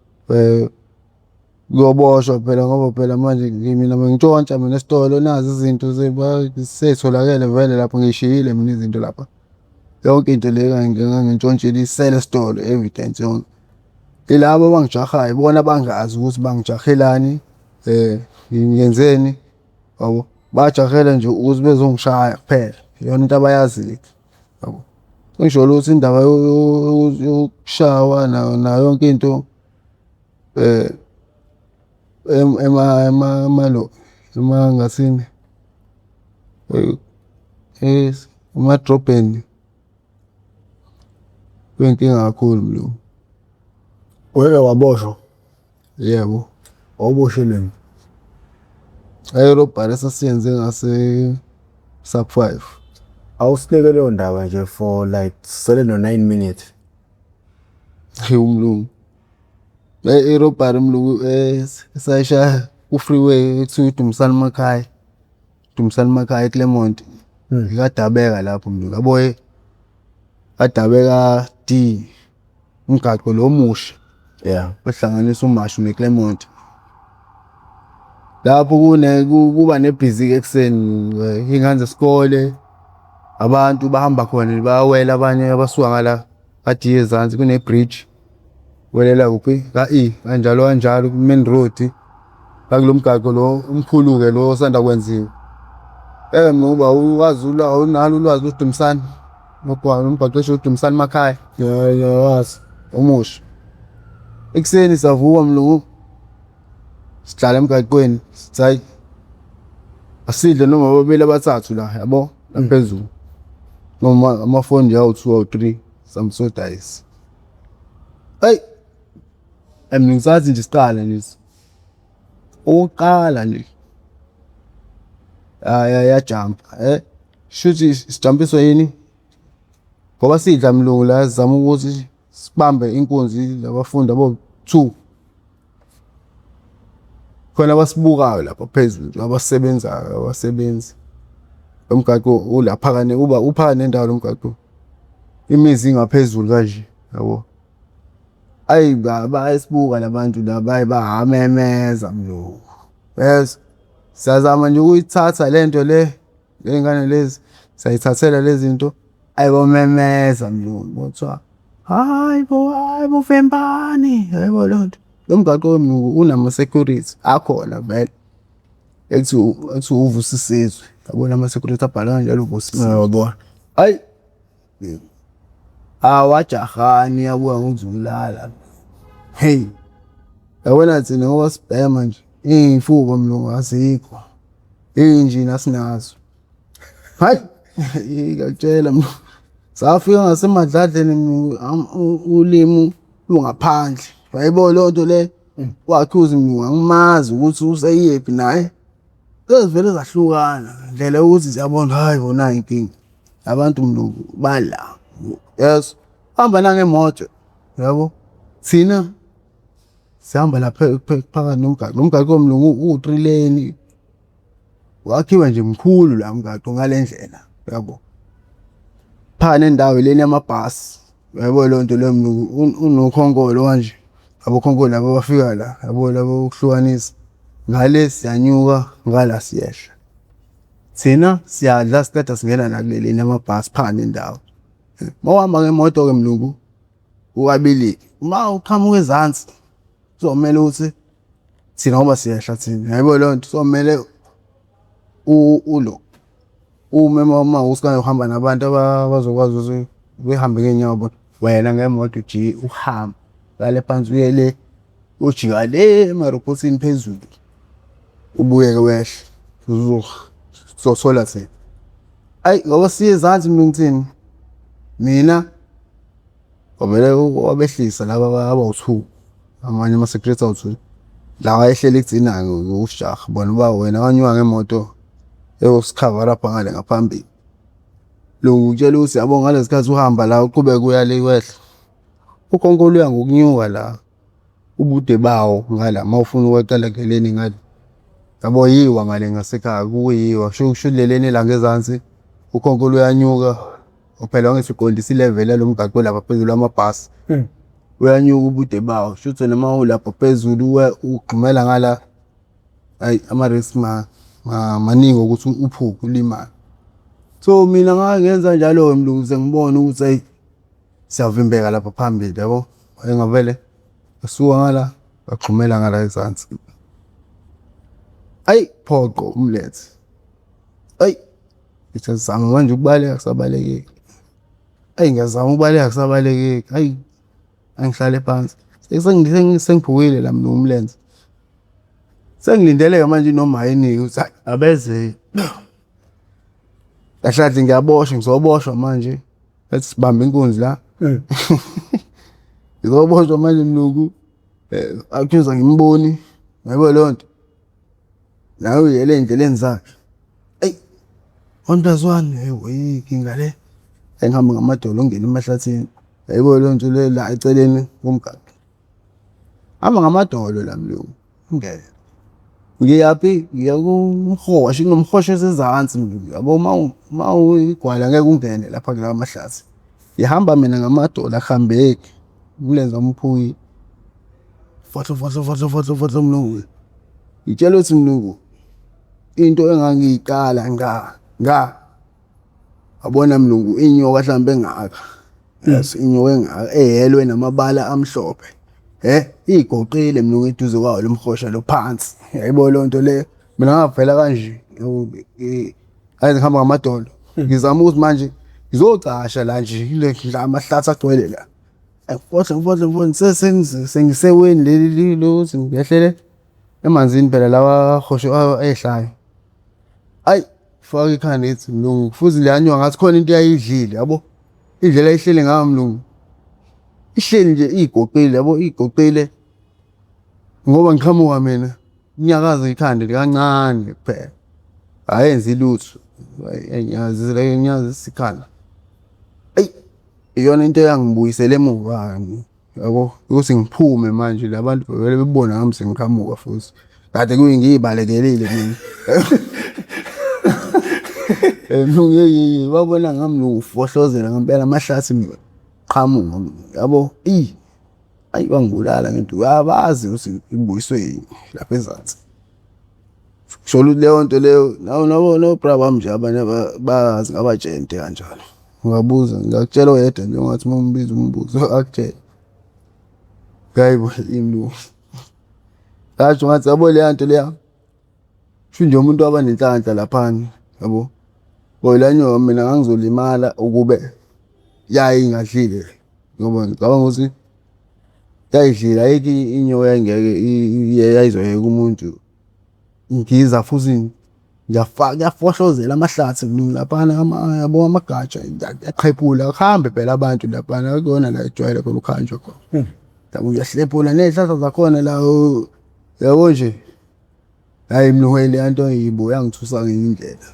Kuyoboshwa phela ngoba phela manje mina bengintshontsha mina esitolo nazi izinto sey'tholakele vele lapho ngiy'shiyile mina izinto lapha. Yonke into le engangintshontshile isele esitolo evidence yonke. Ilaba abangijahayo ibona abangazi ukuthi bangijahelani ngenzeni yabo. Bajahele nje ukuthi bezongishaya kuphela iyona into abayaziyo yabo. Ngisho ukuthi indaba yokushawa nayo yonke into emangasini emadrobheni kuyinkinga kakhulu mlungu. Wake waboshwa? Yebo. Wawuboshelweni? I-robbery esasiyenze ngase-sub five. Awusinike leyo ndaba nje for like sisele no-9 minutes. Hayi umlungu. I-robbery mlungu esayishaya ku-freeway ekuthiwa uDumisani Makhaya. Dumisani Makhaya eClermont. Ikadabeka lapho mlungu yabo kadabeka D umgaqo lo omusha. Yeah. Ohlanganisa uMashu neClermont. Lapho kune kuba nebhizi ekuseni iy'ngane zesikole abantu bahamba khona bayawela abanye abasuka ngala ka-D ezansi kune-bridge welela kuphi ka-E kanjalo kanjalo ku-main road la kulo mgaqo lo omkhulu-ke lo osanda kwenziwa. Ngoba uwazi awunalo ulwazi loDumisani umgwaqo esho uDumisani Makhaya. Ngiyawazi. Omusha. Ekuseni savuka mlungu sihlala emgaqweni sithi hayi asidle noma ababili abathathu la yabo laphezulu noma amafoni nje awu-two awu-three samsodayisa. Eyi mina ngisathi nje siqala nje okokuqala nje yajampa shuthi sijampiswa yini? Ngoba sidla mlungu la sizama ukuthi sibambe inkunzi labafundi abawu-two. Khona abasibukayo lapha phezulu abasebenzayo abasebenzi. Lo mgaqo ulaphakane uba uphakathi nendawo lo mgaqo. Imizi ingaphezulu kanje yabo. Ayi bayasibuka la bantu laba hhayi bayamemeza mlungu. Yes, siyazama nje ukuyithatha le nto le, ley'ngane lezi siyayithathela le zinto. Ayi bomemeza mlungu kuthiwa hhayi bo, hhayi bo vimbani, yabo leyo nto. Lo mgaqo mlungu unama-security akhona vele ekuthiwa ekuthiwa uVusisizwe, yabona ama-security abhalwe kanjalo uVusisizwe. Ngiyabona. Hhayi awajahani yabuya ngokuzulala. Hey, yabona thina ngoba sibhema nje iy'mfuba mlungu azikho, iy'njini asinazo. Hayi, ngiyakutshela mlungu, safika ngasemadladleni mlungu ulimi lungaphandle. Wayibo leyo nto le, wakhuza mlungu angimazi ukuthi useyephi naye. Sezivele zahlukana ndlela yokuthi siyabona hhayi bo nayi inkinga. Abantu mlungu bala, yes, hamba nangemoto yabo. Thina sihamba lapha phakathi nomgaqo, lo mgaqo mlungu uwu-three lane wakhiwe nje mkhulu la mgaqo ngale ndlela yabo. Phakathi nendawo lena yamabhasi yabo leyo nto leyo mlungu unokhonkolo kanje, abokhonkolo laba abafika la yabo laba bokuhlukanisa. Ngale siyanyuka ngala siyehla. Thina siyadla siqeda singena la kule lane yamabhasi phakathi nendawo. Uma uhamba ngemoto-ke mlungu kukabili-ke, uma uqhamuka ezansi. Kuzomele ukuthi thina ngoba siyehla thina, yabo leyo nto kuzomele ulo ume uma ukuthi kanye uhamba nabantu abazokwazi ukuthi behambe ngey'nyawo bona, wena ngemoto ujike uhambe uqale phansi uye le uyojika le emarobhothini phezulu ubuye-ke wehle sizothola thina. Ayi ngoba siye ezansi mlungisini mina kwavele wabehlisa laba abawu-two amanye ama-security awu-two lawa ayehleli kugcina-ke ngokusijaha bona uba wena wanyuka ngemoto eyosikhavarapha ngale ngaphambili. Lo ngikutshela ukuthi yabo ngalesi khathi uhamba la uqhubeke uya le wehla ukhonko luya ngokunyuka la ubude bawo ngala uma ufuna ukweqela ngeleni ngale yabo yiwa ngale ngasekhaya kuyiwa kusho kusho leleni la ngezansi ukhonko luyanyuka phela wangithi uqondisa ilevel yalo mgaqo lapha phezulu amabhasi uyanyuka ubude bawo shuthi noma ulapha phezulu ugxumela ngala ayi ama-risk maningi ukuthi uphuke ulimale. So mina ngake ngenza njalo-ke mlungu sengibona ukuthi eyi siyavimbeka lapha phambili yabo, ngavele ngasuka ngala ngagxumela ngala ezansi. Ayi phoqo umlenze, ayi ngithi ngizama manje ukubaleka akusabalekeki, ayi ngiyazama ukubaleka akusabalekeki, ayi angihlale phansi sengiphukile la mina umlenze. Sengilindele-ke manje noma yini-ke ukuthi hhayi abeze kahle kahle ngiyaboshwa ngizoboshwa manje ethi sibambe inkunzi la. Ngizoboshwa manje mlungu accuse angimboni yabo leyo nto. Nawe uyele ey'ndleleni zakhe. Eyi one plus one hheyi inkinga le. Engihamba ngamadolo ngingena emahlathini. Yayibona leyo nto le la eceleni komgaqo. Hamba ngamadolo la mlungu ungene. Ngiyaphi? Ngiya kumhosha, kunomhosha osezansi mlungu yabo uma uyigwala ngeke ungene lapha kulawa mahlathi. Ngihamba mina ngamadolo akuhambeki, umlenze wami uphukile. Fohlo fohlo fohlo fohlo fohlo mlungu. Ngitshela ukuthi mlungu into engangiyiqala nga nga wabona mlungu inyoka hlampe engaka. Yes inyoka engaka eyelwe namabala amhlophe. Igoqile mlungu eduze kwawo lo mhosha lo phansi. Yayibo leyo nto leyo. Mina ngavela kanje ngaze ngihamba ngamadolo. Ngizama ukuthi manje ngizocasha la nje kule amahlathi agcwele la. Ngifohle ngifohle ngifohle sengiseweni leli lokuthi ngehlele emanzini phela lawa ahoshe ehlayo. Ayi faka ikhanda ngithi mlungu futhi leya nyoka ngathi khona into eyayidlile yabo. Indlela eyihleli ngayo mlungu ihleli nje iyigoqile yabo iyigoqile ngoba ngiqhamuka mina inyakaza ikhanda kancane kuphela ayenzi lutho inyakazisa ikhanda. Eyi iyona into eyangibuyisela emuva-ke mina yabo ukuthi ngiphume manje la bantu bevele bebona ngami sengiqhamuka futhi kade ngiyibalekelile mina. Babona ngami ngifohlozela ngempela amahlathi qhamuka yabo eyi ayi bangibulala ngento abazi ukuthi ngibuyiswe yini lapha ezansi. Kusho ukuthi leyo nto leyo nobra bami nje abanye bayazi ngabatshela into ekanjalo. Ungabuza ngingakutshela oyedwa nje ongathi uma umbiza umbuzo akutshele. Hayi bo yini Ngasho ngathi yabo leya nto leya kusho nje umuntu waba nenhlanhla laphana yabo. Ngoba leya nyoka mina ngangizolimala ukube yayingadlile ngoba ngicabanga ukuthi yayidlile ayikho inyoka eyayingeke yayizoyeka umuntu. Ngiza futhi ngiyafaka kuyafohlozela amahlathi laphana yabo amagatsha kuyaqhephula kuhambe phela abantu laphana akuyona la ejwayele khona ukuhanjwa khona. Yabo uyahlephula ney'hlahla zakhona la yabo nje. Hhayi mlungu leya nto yibo yangithusa ngenye indlela.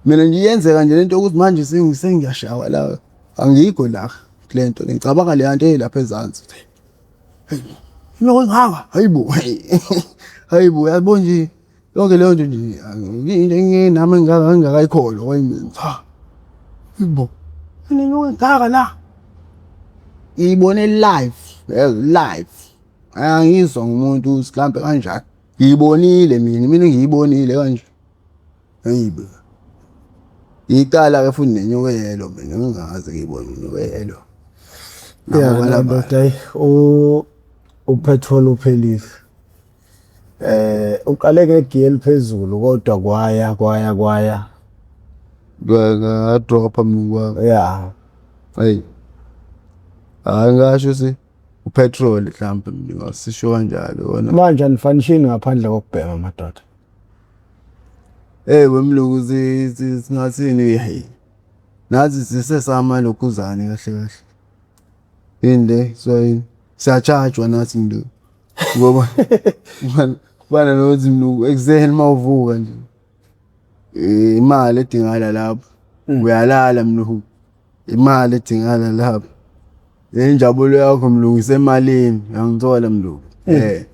Mina nje iyenzeka nje lento yokuthi manje sengiyashawa la angikho la kule nto le ngicabanga leya nto elapha ezansi. Inyoka engaka hayi bo hayi bo yabo nje yonke leyo nto nje into nami engingakayikholwa kwayimina cha hayi bo inyoka engaka la. Ngiyibone live live angizwa ngumuntu ukuthi mhlampe kanjani ngiyibonile mina mina ngiyibonile kanje. Hayi bo iqala-ke futhi nenyoka eyelo mina ngingaze ngiyibone inyoka eyelo. Ya ndoda hayi Upetrol uphelile. Uqale ngegiya eliphezulu kodwa kwaya kwaya kwaya. Ngadropha mlungu wami. Yeah. Eyi. Hhayi ngasho ukuthi upetrol mhlampe ngingasisho kanjalo wona. Manje anifanishini ngaphandle kokubhema madoda. Hey wemlungu singathini hey. Nathi sisesama lokhuzane kahle kahle. Yini le so siyachajwa nathi mlungu. Ngoba kufana nokuthi mlungu ekuseni uma uvuka nje imali edingakala lapho. Uyalala mlungu imali edingakala lapho. Injabulo yakho mlungu isemalini uyangithola mlungu. Eh.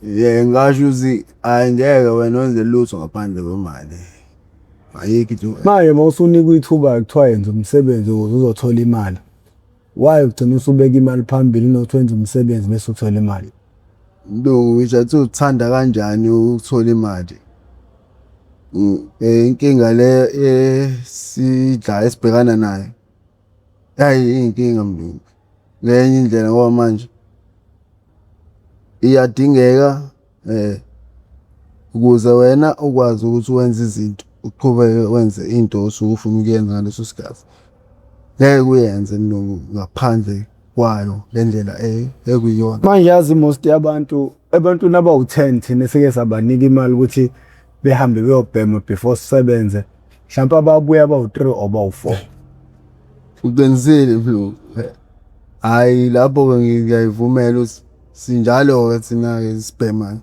Yeah ngasho ukuthi hayi ngeke wena wenze lutho ngaphandle kwemali. Ayikho into. Manje mawusunikwa ithuba kuthiwa yenza umsebenzi ukuze uzothola imali. Why ugcina usubeka imali phambili kunokuthi wenze umsebenzi bese uthola imali? Mlungu ngisho athi uthanda kanjani ukuthola imali. Inkinga le esidla esibhekana nayo. Hayi iyinkinga mlungu. Ngenye indlela ngoba manje iyadingeka ukuze wena ukwazi ukuthi wenze izinto uqhubeke wenze into osuke ufuna ukuyenza ngaleso sikhathi. Ngeke uyenze mlungu ngaphandle kwayo le ndlela ekuyiyona. Manje yazi most yabantu ebantwini abawu-10 thina esike sabanika imali ukuthi behambe beyobhema before sisebenze mhlawumpe ababuya abawu-3 or bawu-4. Uqinisile mlungu. Hhayi lapho-ke ngiyayivumela ukuthi sinjalo-ke thina-ke sibhemayo.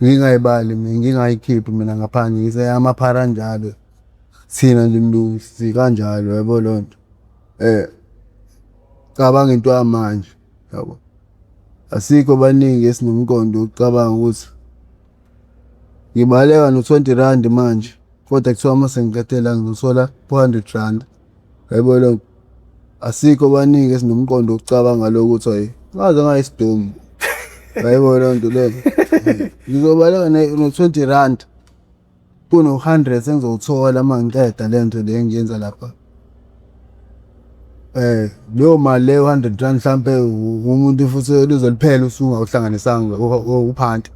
Ngingayibali mina ngingayikhiphi mina ngaphandle ngise amaphara anjalo. Thina nje mlungu sikanjalo yabo leyo nto. Cabanga into yamanje yabo. Asikho baningi esinomqondo wokucabanga ukuthi ngibaleka no-20 rand manje kodwa kuthiwa uma sengiqede la ngizothola 400 rand. Yabo leyo nto. Asikho baningi esinomqondo wokucabanga lokho ukuthi hayi ngaze ngayisidomu. Yayibona leyo nto leyo. Ngizobaleka no-20 rand kuno-100 engizowuthola uma ngiqeda le nto le engiyenza lapha. Leyo mali leyo 100 rand mhlampe umuntu futhi luze luphele usuku ungawuhlanganisanga uphanti.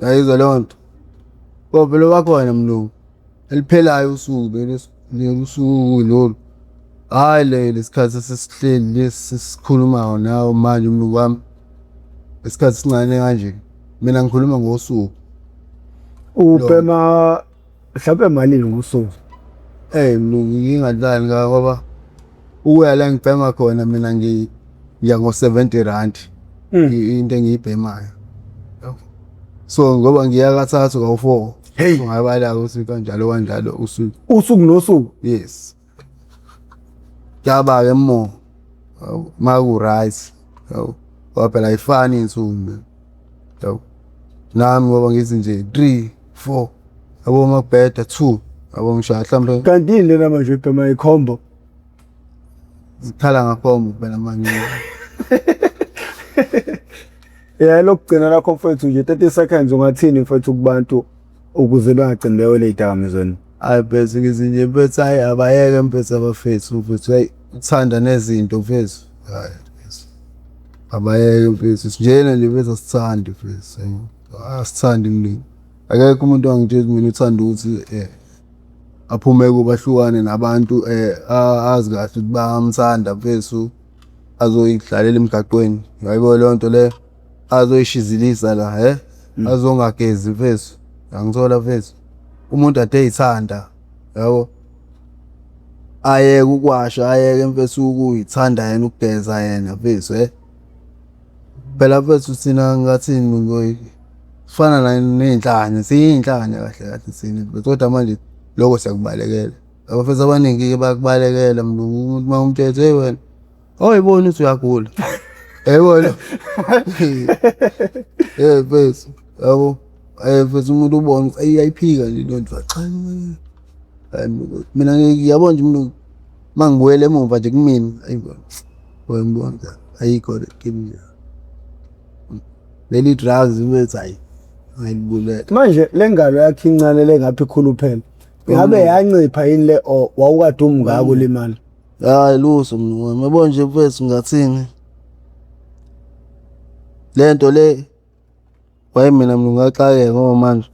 Yayizwa leyo nto. Ngoba phela bakhona mlungu eliphelayo usuku usuku lolu. Hhayi le lesikhathi esesihleli lesi esikhulumayo nawe manje mlungu wami. Isikhathi esincane kanje. Mina ngikhuluma ngosuku. Ubhema mhlawumbe malini ngosuku? Eyi mlungu ngingadlali ngoba ukuya la engibhema khona mina ngiya ngo-70 rand into engiyibhemayo. So ngoba ngiya kathathu kawu-4. Hey. Ungabala ukuthi kanjalo kanjalo usuku. Usuku nosuku? Yes. Kuyaba-ke more uma ku-right. Yabo. Ngoba phela ayifani iy'nsuku. Yabo. Nami ngoba ngithi nje 3 4 yabo uma kubheda 2 yabo ngishaya mhlawumbe Kanti yini lena manje uyibhema ikhombo? zikhala ngakhombo phela manje. Yeah, lokugcina lakho mfethu nje 30 seconds ungathini mfethu kubantu ukuze bangagcini bewele ey'dakamizweni? Hayi mfethu ngithi nje mfethu hayi abayeke mfethu abafethu mfethu hayi uthanda nezinto mfethu. Hayi mfethu. Abayeke mfethu njena nje mfethu asithandi mfethu. Asithandi mina. Akekho umuntu ongangitshela ukuthi mina uthanda ukuthi aphume kuba ahlukane nabantu azi kahle ukuthi bayamthanda mfethu azoyidlalela emgaqweni. Uyayibona leyo nto leyo? Azoyishizilisa la azongagezi mfethu. Angithola mfethu. Umuntu ade eyithanda yabo. Ayeke ukuwasha ayeke mfethu ukuyithanda yena ukugeza yena mfethu Phela mfethu thina ngathini sifana ney'nhlanya siyiy'nhlanya kahle kahle thina kodwa manje lokho siyakubalekela. Abafethu abaningi-ke bayakubalekela mlungu umuntu uma umtshela ukuthi hheyi wena awuyiboni ukuthi uyagula. Yayibona? Eh mfethu yabo mfethu umuntu ubone ukuthi iyayiphika nje leyo nto cha. Hayi mina ngiyabona nje umuntu uma ngibuyela emuva nje kumina ayi ngibona ayikho le kimi. Leli drugs mfethu hayi ngayibulala. Manje le ngalo yakho incane le ngapha ikhuluphele. Ngabe yancipha yini le or wawukade umngako ulimala? Hayi lutho mlungu wami yabo nje mfethu ngathini. Le nto le waye mina mlungu ngaxakeka ngoba manje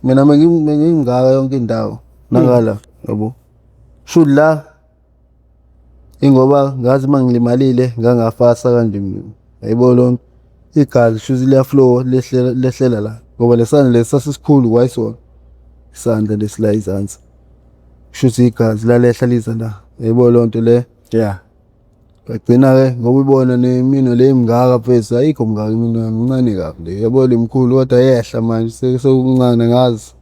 mina bengingaka yonke indawo nangala yabo. Shuthi la ingoba ngazi uma ngilimalile ngangafasa kanje mina. Yayibona leyo nto? Igazi shuthi liya-flow lehlela lehlela la ngoba lesandla lesi sasisikhulu kwayisona isandla lesi la ezansi. Shuthi igazi lalehla liza la. Yayibona leyo nto le? Yeah. Ngagcina-ke ngoba ubona nemino le mingaka mfethu ayikho mingaka imino yami incane kabi le yabo le mkhulu kodwa yehla manje sekuncane angazi.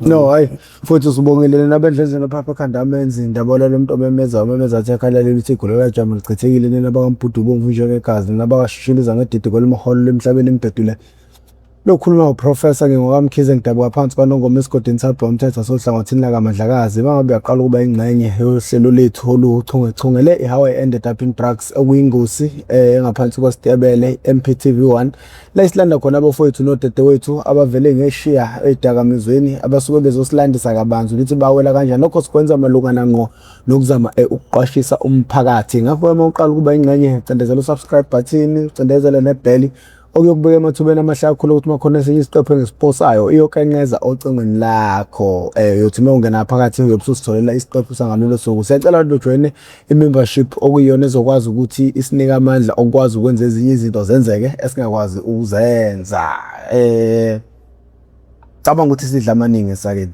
No hayi futhi usibongile nabendlezeni phapha ekhanda amenzi ndabona lo muntu omemeza omemeza athi ekhala leli uthi igolo lajama lichithekile nina bakaMbhudu ubomvu njengegazi nina bakashishiliza ngedidi kweliholo lemhlabeni imbhedule. Lokhuluma uProfessor ngingokaMkhize ngidabuka phansi kwaNongoma esigodini saBhomthetho sohlangothini lakaMandlakazi. Uma ngabe uyaqala ukuba ingxenye yohlelo lethu oluwuchungechunge le i-How I Ended Up in Drugs okuyingosi engaphansi kwesitebele MPTV1 la isilanda khona abafowethu nodadewethu abavele ngeshiya ey'dakamizweni abasuke bezosilandisa kabanzi ukuthi bawela kanjani. Lokho sikwenza malungana ngqo nokuzama ukuqwashisa umphakathi. Ngakho-ke uma uqala ukuba ingxenye cindezela u-subscribe button, ucindezele nebheli okuyokubeka emathubeni amahle kakhulu ukuthi uma khona esinye isiqephu engisiposayo iyokenceza ocingweni lakho. Uyothi uma ungena phakathi uyobe ususitholela isiqephu sangalolo suku. Siyacela ukuthi ujoyine i-membership okuyiyona ezokwazi ukuthi isinike amandla okukwazi ukwenza ezinye izinto zenzeke esingakwazi ukuzenza. Cabanga ukuthi sidla amaningi esakeni.